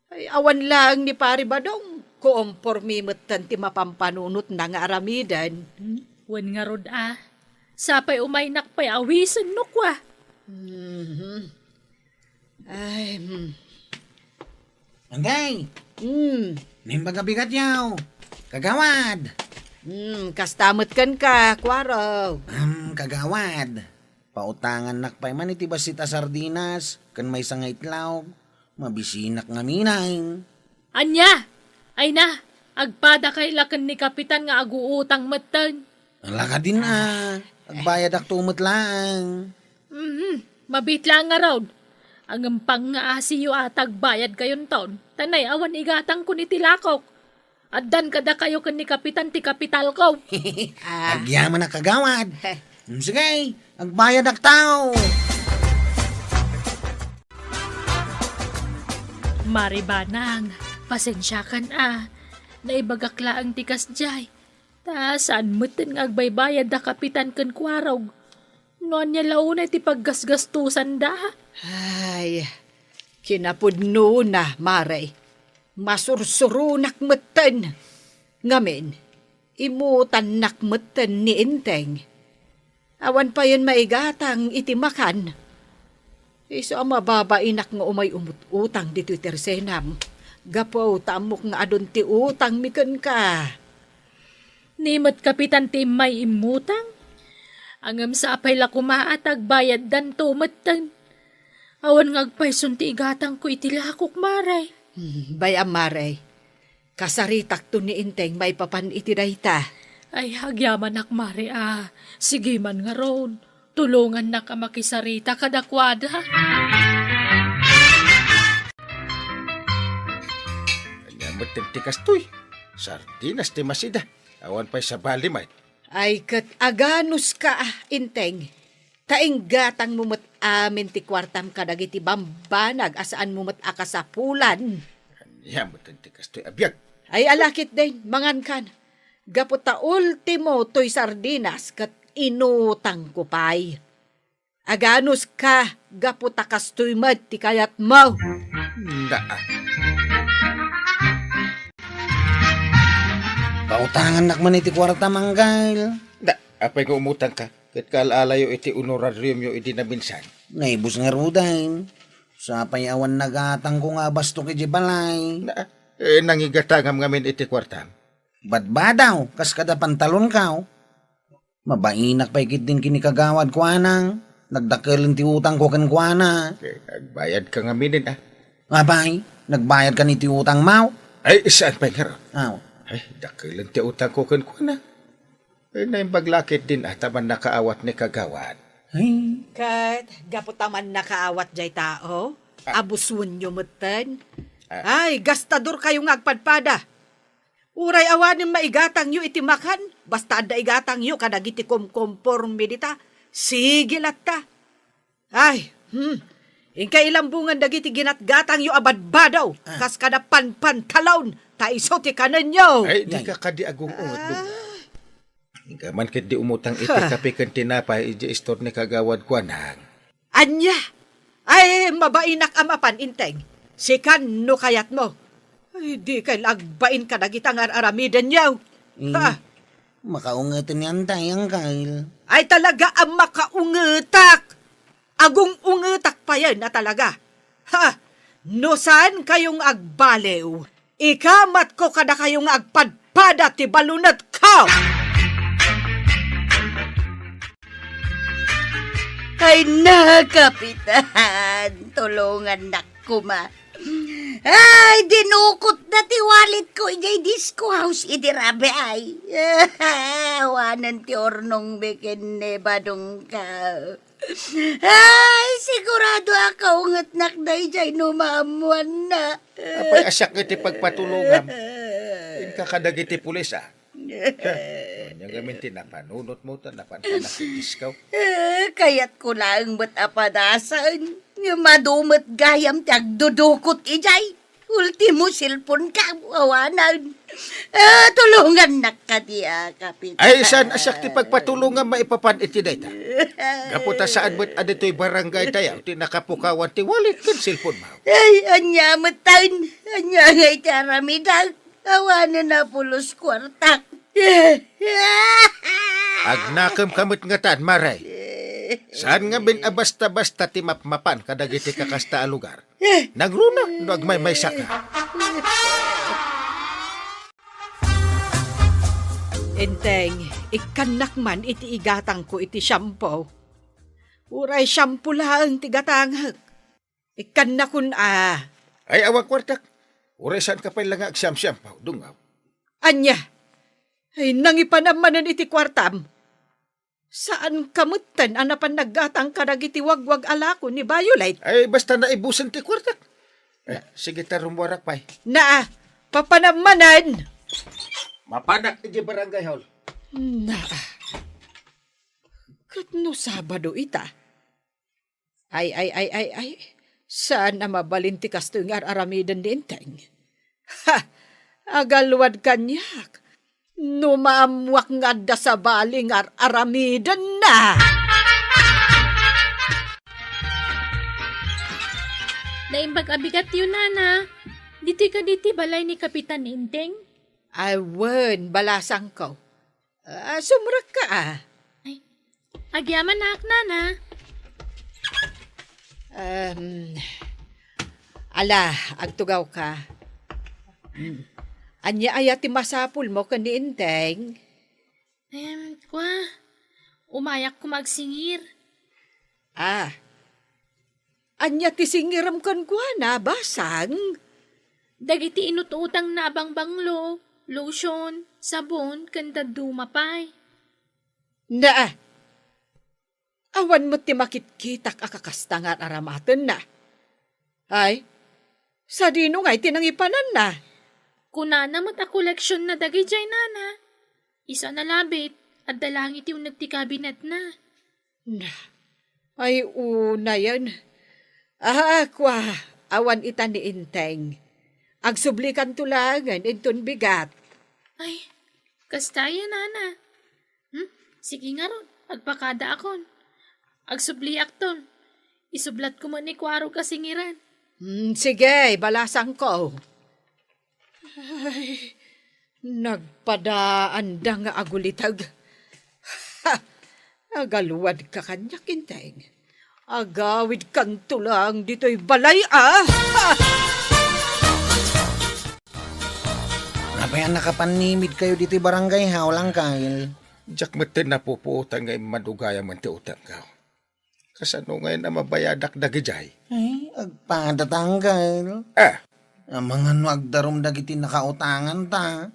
Ay, awan laeng ni Pare Badong. Koompormi metten ti mapampanunotna nga aramiden. Hmm? Wen ngarud a. Sapay umaynak pay a wisen no kua. Mhm. Ay, hmm. Anday! Hmm. Naimbag a bigat yaw! Kagawad! Hmm, kasta met kenka, Kuarog. Hmm, kagawad. Pautangannak pay man iti bassit a sardinas, ken maysa nga itlog. Mabisinak ngamin. Ania? Ay na, agpadakay la ken ni Kapitan nga aguutang metten. Ala kadin a, agbayadakto met laeng. Mhm, mabiit laeng ngarud. Ngem pangngaasiyo a tagbayadkayonton, ta nay awan igatangkon iti lakok. Addan kadakayo ken ni Kapitan ti kapitalko. Ah. Agyaman a kagawad. Mm, sige, agbayadakto. Mare Banang, pasensiakan a. Naibagak laeng ti kasdiay. Ta saan metten nga agbaybayad da Kapitan ken Kuarog. No ania la unay ti paggasgastusanda? Ay, kinapudnona, Mare. Masursuronak metten. Ngamin, imutannak metten ni Enteng. Awan payen maigatang iti makan. Isu a mababainak nga umay umut-utang ditoy tersenam. Gapu ta ammok nga adun ti utangmi kenka. Ni met Kapitan ti immay immutang? Ngem sapay la koma a tagbayaddanto metten. Awan nga agpayson ti igatangko iti lakok, Mare. Hmm, bay-am, Mare. Kasaritakto ni Enteng maipapan iti dayta. Ay, agyamanak, Mare, a. Sige man ngarud. Tulongannak a makisarita kadakuada. Ania met ti kastoy? Sardinas ti masida. Awan pay sabali met. Ay, ket aganuska, a, Enteng. Ta inggatangmo met amin ti kuartam kadagiti bambanag a saanmo met a kasapulan. Ania met ti kastoy a biag? Ay, ala ketdin, mangankan. Gapu ta ultimo toy sardinas ket inutangko pay. Aganuska, gapu ta kastoy met ti kayatmo. Naa. Pautangannak man iti kuarta, Manggel. Da, apay nga umutangka, ket kaal-alayo iti honorariumyo idi naminsan. Naibus ngaruden. Sapay awan nagatangko nga abastok iti balay. Na, eh, nangigatangam ngamin iti kuartam. Badbadaw, kas kada pantalonkaw. Mabainak pay ketdin ken ni Kagawad Kuanang. Nagdakelen ti utangko kenkuana. Eh, nagbayadka ngamin, a. Apay, nagbayadkan iti utangmo? Ay, saan pay ngarud? Aw. Ay, dakelen ti utangko kenkuana. Eh, naimbag la ketdin a ta mannakaawat ni Kagawad. Ay. Ket, gapu ta mannakaawat jay tao, ah, abusuenyo metten. Ah. Ay, gastadorkayo nga agpadpada. Uray awanen maigatangyo iti makan, basta adda igatangyo kadagiti kumkumporme dita, sige latta. Ay, hmm. Inka ilambungan dagiti ginatgatangyo a badbadaw, ah, kas kada panpantalon, ta isu ti kanenyo. Ay, di ka kadi agung-ot, ah. Dugay. Inka man ketdi umutang iti kape ken tinapay idiay istor ni Kagawad Kuanang. Ania? Ay, mabainak a mapan, Enteng. Sikan no kayatmo. Ay, dikay la agbain kadagita nga ar-aramidenyo. Eh, Ha? Makaungeten ni Antay, Angkel. Ay, talaga a makaungetak! Agung-ungetak payen a talaga. Ha! No saan kayong agbaliw, ikamatko kadakayo nga agpadpada ti balunetko! Ay na, Kapitan! Tulongannak koma. Ay, dinukot na ti wallet ko idiay disco house idi rabii. Awanen ti urnongmi ken ni Badongko. Ay, sigurado a kaungetnak daydiay no maammoanna. Apay, a siak iti pagpatulongam. Inka kadagiti pulis, a. Ania ngamin ti napanunotmo ta napanpanak ti disco? Eh, kayatko laeng met a padasen. Ngem adu met gayam ti agdudukot idiay. Ultimo, cellphone ka, awanen. Eh, tulongannak kadi, a, Kapitan. Ay, saan a siak ti pagpatulongam maipapan iti dayta? Gapu ta saan met a ditoy barangay tayo ti nakapukawan ti wallet ken cellphone mo. Ay, ania met taen? Ania nga iti aramidek? Awanen a pulos kuartak. Agnakemka met ngatan, Mare. Saan ngamin a basta-basta ti mapmapan kadagiti kakasta a lugar. Nangruna no agmaymaysa ka. Enteng, ikkannak man iti igatangko iti shampoo. Uray shampoo laeng ti gatangek. Ikkannakon a. Ay, awan kuartak. Uray saan ka pay la nga agsiamsiampaw, dungaw. Ania? Ay, nangipanam manen iti kuartam. Saan ka metten a napan naggatang kadagiti wagwag a lako ni Violet? Ay, basta naibusen ti kuartak. Eh, sige ta, rummuarak pay. Naa, papanam manen. Mapanak iti barangay hall. Naa. Ket no Sabado ita? Ay, ay, ay, ay, ay. Saan a mabalin ti kastoy nga ar-aramiden ni Enteng? Ha! Agalwad kaniak. No maammuak nga adda sabali nga ar-aramidenna. Naimbag a bigatyo, Nana. Ditoy kadi ti balay ni Kapitan Enteng? Ay, wen, balasangko. Ah, sumrekka, a. Ay, agyamanak, Nana. Em, ala, agtugawka. Hmm. Ania aya ti masapulmo ken ni Enteng? Em, kua, umayak koma agsingir. Ah. Ania ti singirem kenkuana, basang? Dagiti inut-utangna a bangbanglo, lotion, sabon, ken dadduma pay. Naa. Awan met ti makitkitak a kakasta nga ar-aramatenna. Ay, sadino ngay ti nangipananna? Kunana met a koleksionna dagidiay, Nana. Isu a nalabit, adda laeng iti uneg ti kabinetna. Na, ay, unayen. Ah, kua, awan ita ni Enteng. Agsublikanto laengen inton bigat. Ay, kasta aya, Nana. Hmm? Sige ngarud, agpakadaakon. Agsubliakton. Isublatko met ni Kuarog a singiran. Hmm, sige, balasangko. Ay, nagpadaanda nga aguliteg. Ha! Agalwadka kaniak, Enteng. Agawidkanto laeng ditoy balay, a! Ha! Apay a nakapannimidkayo ditoy barangay hall, Angkel? Diak metten napupuotan nga immadugayam ti utangko. Kasano ngay a mabayadak dagidiay? Ay, agpada ta, Angkel. Ah. Amangan no agdarum dagiti nakautanganta.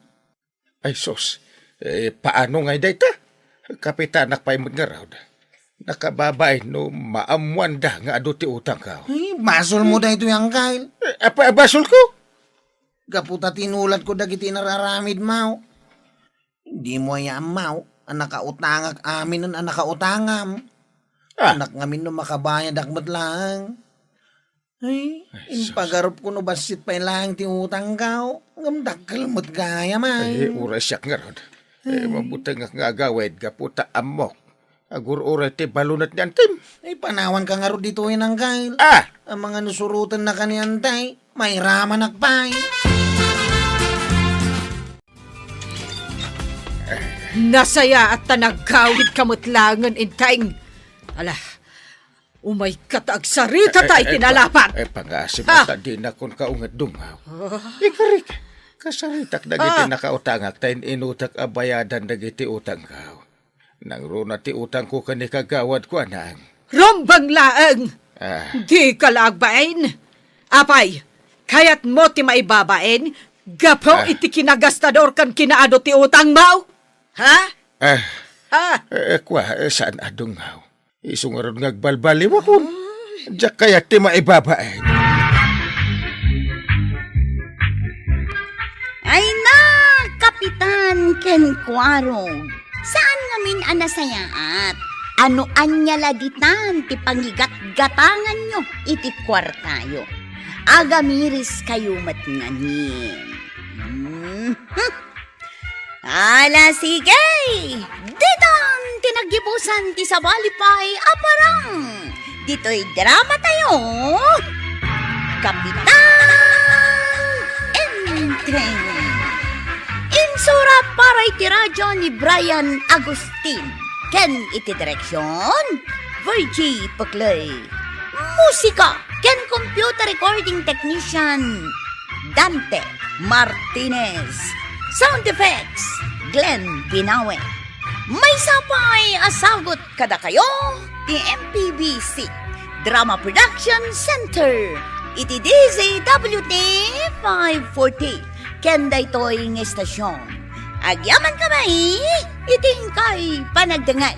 Ay, sus. Eh, paano ngay dayta? Kapitanak pay met ngarud. Nakababain no maammoanda nga adu ti utangko. Ay, basolmo daytoy, Angkel. Eh, apa, basolko? Gapu ta tinulatko dagiti nar-aramidmo. Dimo aya ammo a nakautangak aminen a nakautangam. Ah. Anak ngamin no makabayadak met laeng. Ay, ay, sus. Impagarupko no bassit pay laeng ti utangko. Ngem dakkel met gayam. Ay, uray siak ngarud. Eh, ay. Mabutengak nga agawid gapu ta ammok. Agur-uray ti balunet ni Antim. Ay, panawanka ngarud ditoy, Angkel. Ah! Amangan no surotennaka ni Antay, mairamanak pay. Nasayaat ta nagawidka met laengen, Enteng. Ala, umayka ta agsarita ta iti nalapat. Eh, pangasip ta dinakon kaunget, Dungaw. Ikarik, kasaritak dagiti nakautangak ta in-inutak a bayadan dagiti utangko. Nangruna ti utangko ken ni kagawad, kuanang. Rumbeng laeng! Ah. Dika la agbain? Apay, kayatmo ti maibabain gapu iti kinagastador ken kinaadu ti utangmo? Ha? Ah. Ha? Eh, kua, eh, saan a, Dungaw? Isu ngarud nga agbalbaliwakon. Diak kayat ti maibabain. Ay na, Kapitan ken Kuarog, saan ngamin a nasayaat? Ano ania la ditan ti pangigatgatanganyo iti kuartayo? Agamiris kayo met ngamin. Hmm. Ala, sige! Ditan ti naggibusan ti sabali pay a parang ditoy drama tayo, Kapitan Enteng. Insurat para iti radyo ni Brian Agustin ken iti direksyon, Virgie Peclay. Musika ken computer recording technician, Dante Martinez. Sound effects, Glenn Binawe. Maysa pay a sagut kadakayo ti M P B C Drama Production Center iti D Z W T five forty ken daytoy nga estasyon. Agyaman kami iti inkay panagdengngeg.